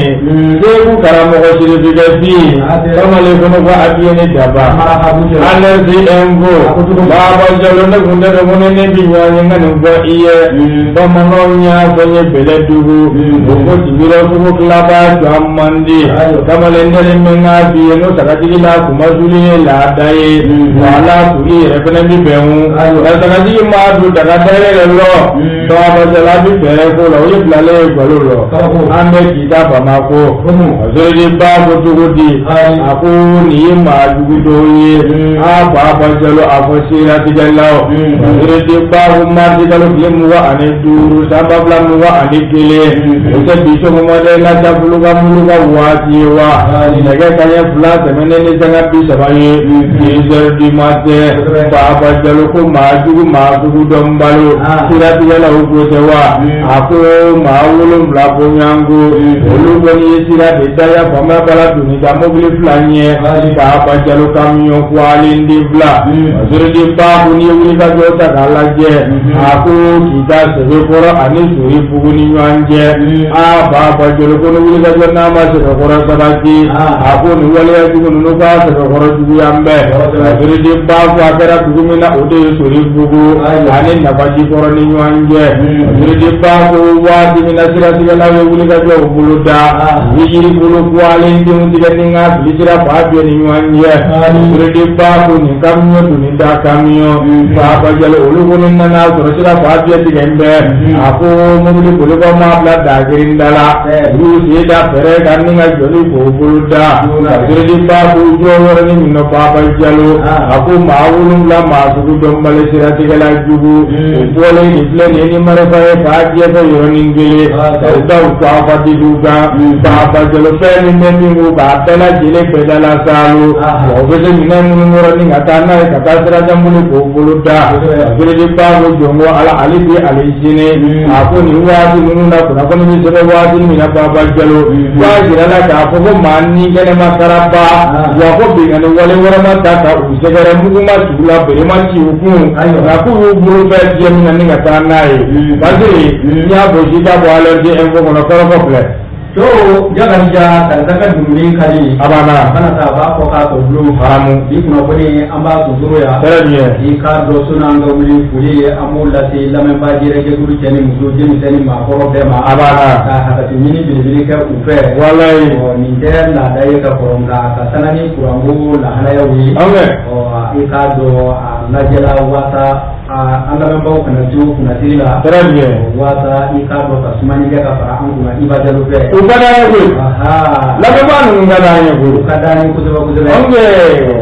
Segu karamɔgɔ sirifikɛ bi. Kamalen kɔnɔ ko abiye ni daba. Marakabu cɛ. Alerte info. Baba Jalo ne kun tɛ dɔn ko ne ne bi ɲɔgɔn ye n ka nin fɔ i ye. Bamananw y'a fɔ n ye Bɛlɛdugu. O ko jibirɔ sugu tilaba jɔ man di. Kamalen ne ni min k'a f'i ye n'o sagatigi la kumasuli ye laada ye. Wala suli yɛrɛ fɛnɛ bi bɛn o. Nka sagatigi maa don daga dayɛlɛ lɔ. Baba Jalo a bi fɛɛrɛ ko la o ye bilalen ye galo lɔ. Kabako. An bɛ kita Bamakɔ. Azoridi ba ko cogo di? A ko nin ye maa jugu dɔw ye. A Baba Jalo a fɔ siratigɛlaw. Azoridi ba ko marisi kalo tile 25 san 2021. O tɛ bi sɔgɔmada in na Jafuluka muluka waati ye wa? Nɛgɛ kanɲɛ fila tɛmɛnen ni sanga 30 ye. 10 heures du matin. Baba Jalo ko maa jugu maa sugu dɔn balo. Siratigɛlaw ko tɛ wa? A ko maa wolonwula bɔɲɔgɔnko. Olu kɔni ye sira de daya faama bala doni ka mobili fila ɲɛ. Baba Jalo kamiyɔn kuwalen den fila. Azoridi ba ko n'i ye wulikajɔ ta k'a lajɛ. A ko k'i ka Sɛbɛkɔrɔ ani Soribugu ni ɲɔgɔn cɛ. A Baba Jalo ko ni wulikajɔ n'a ma Sɛbɛkɔrɔ sabati. A ko nin waleya jugu ninnu k'a Sɛbɛkɔrɔ juguya n bɛɛ. Azoridi ba ko a kɛra dugu min na o de ye Soribugu ani Nafajikɔrɔ ni ɲɔgɔn cɛ. Azoridi ba ko waati min na siratigɛlaw ye wulikajɔw bolo da. U ye yiri bolo kuwalen denw tigɛ ni ka fili sira fa bɛɛ ni ɲɔgɔn cɛ. Azoridi ba ko nin kamiyɔn doni da kamiyɔn. Baba Jalo olu kɔni nana sɔrɔ sira fa bɛɛ tigɛ n bɛɛ. A ko mobili bolibaaw m'a bila dagirin da la. U y'u sen da fɛrɛ kan ni ka jɔli k'o bolo da. Azoridi ba ko jɔ yɔrɔnin min na Baba Jalo. A ko maa wolonwula maa sugu dɔnbali siratigɛla jugu. O bɔlen nin filɛ nin ye ni marifa ye k'a jɛ fɛ yɔrɔnin kelen. Ka u da u tɔgɔ fatigiw kan. Baba Jalo fɛn min bɛ min ko k'a bɛɛ lajɛlen bɛɛ da la saalo. Wa u bɛ se minɛn minnu kɔrɔ ni ka taa n'a ye ka taa sirajanbolo k'o bolo da. Azoridi ba ko jɔn ko Ala ale bi ale sini. A ko nin waati ninnu na kunnafoni bɛ sɛbɛn waati min na Baba Jalo. K'a jira la k'a fɔ ko maa ni kɛnɛma karaba. Wa ko binkanni wale wɛrɛ ma ta ka u sɛgɛrɛ mugu ma ci u la bere ma ci u kun. Nka k'u y'u bolo fɛn fiyɛ min na ni ka taa n'a ye. Parce que n'i y'a gosi k'a bɔ Alerte info kɔnɔ kɔrɔfɔ filɛ. Cɛw Jakarija karisa ka dumuni ka di. A banna. Kana taa a b'a fɔ k'a tɔ bulon. Haramu. Bi kunnafoni an b'a sonsoro yan. Très bien. I k'a dɔn sɔnni an ka wuli foli ye an b'o lase lamɛnbaa jɛrɛjɛkulu cɛ ni muso denmisɛnnin maakɔrɔ bɛɛ ma. A banna. Ka hakɛto ɲini belebele kɛ u fɛ. Walayi. Ɔ nin tɛ laada ye ka kɔrɔ nka ka sanga ni kuranko lahalayaw ye. An bɛ. Ɔ i k'a dɔn a lajɛla waasa an lamɛnbaaw kana to kunnasiri la. Très bien. Waasa i k'a dɔn ka sumani kɛ ka fara an kunna Iba Jalo fɛ. U ka d'an ye koyi. Lamɛnbaa ninnu ka d'an ye koyi. U ka d'an ye kosɛbɛ kosɛbɛ. Anw bɛ.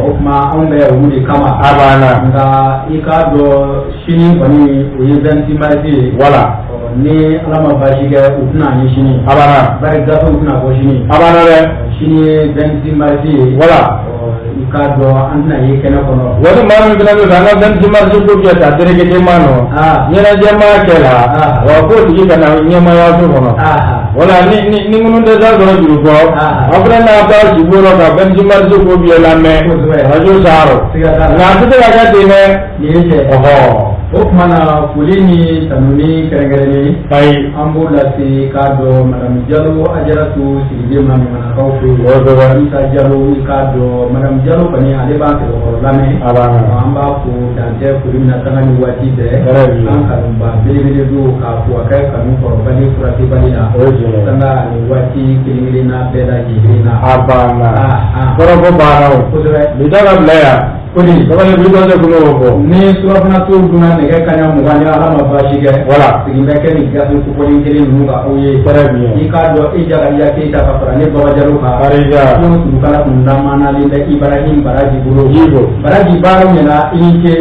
O tuma anw bɛ olu de kama. A banna. Nka i k'a dɔn sini kɔni o ye 26 mars ye. Voilà. Ɔ Ni Ala ma baasi kɛ, u tɛna an ye sini. A banna. Bari gafew tɛna bɔ sini. A banna dɛ. Sini ye 26 mars ye. Voilà. I k'a dɔn, an tɛna ye kɛnɛ kɔnɔ. Wani maa min fana bɛ fɛ an ka 26 mars ko kɛ ta délégué ma nɔ ɲɛnajɛ maa kɛ la, wa k'o tigi ka na ɲɛmaaya so kɔnɔ. Wala ni minnu tɛ taa sɔrɔ juru kɔ, aw fana n'a taa si bolo ka 26 mars ko biyɛ lamɛn radio saro. Siga t'a la. Nka a tɛ se ka kɛ ten dɛ. Nin ye cɛ. O tuma na, foli ni tanuni kɛrɛnkɛrɛnnen, Ayi. an b'o lase k'a dɔn Madame Jalo Ajaratu Sidibe ma, Ɲamanakaw fɛ yen. Isa Jalo, i k'a dɔn Madame Jalo kɔni, ale b'an sɛbɛkɔrɔ lamɛn. A banna. An b'a fo dantɛ foli min na sanga ni waati bɛɛ. Très bien. An kanuba belebele don k'a fo a kɛ kanu kɔrɔbali furakɛbali la. O ye tiɲɛ ye. Sanga ni waati kelen kelenna bɛɛ lajɛlen na. A banna. Kɔrɔfɔ banna o. Kosɛbɛ. Bi ta ka bila yan. Kodi. Sabali, bi tɔ tɛ kun o fɔ. Ni surafana to dunna nɛgɛ kaɲa 20 ni Ala ma baasi kɛ. Voilà. Segin bɛ kɛ nin gafe kofɔlen kelen ninnu kan aw ye. Très bien. I k'a dɔn, e Jakariya Keyita ka fara ne Baba Jalo kan. Arija. N'o turukala kun lamanalen bɛ Ibrahim Baraji bolo. Jibo. Baraji, baaraw ɲɛna, i ni ce.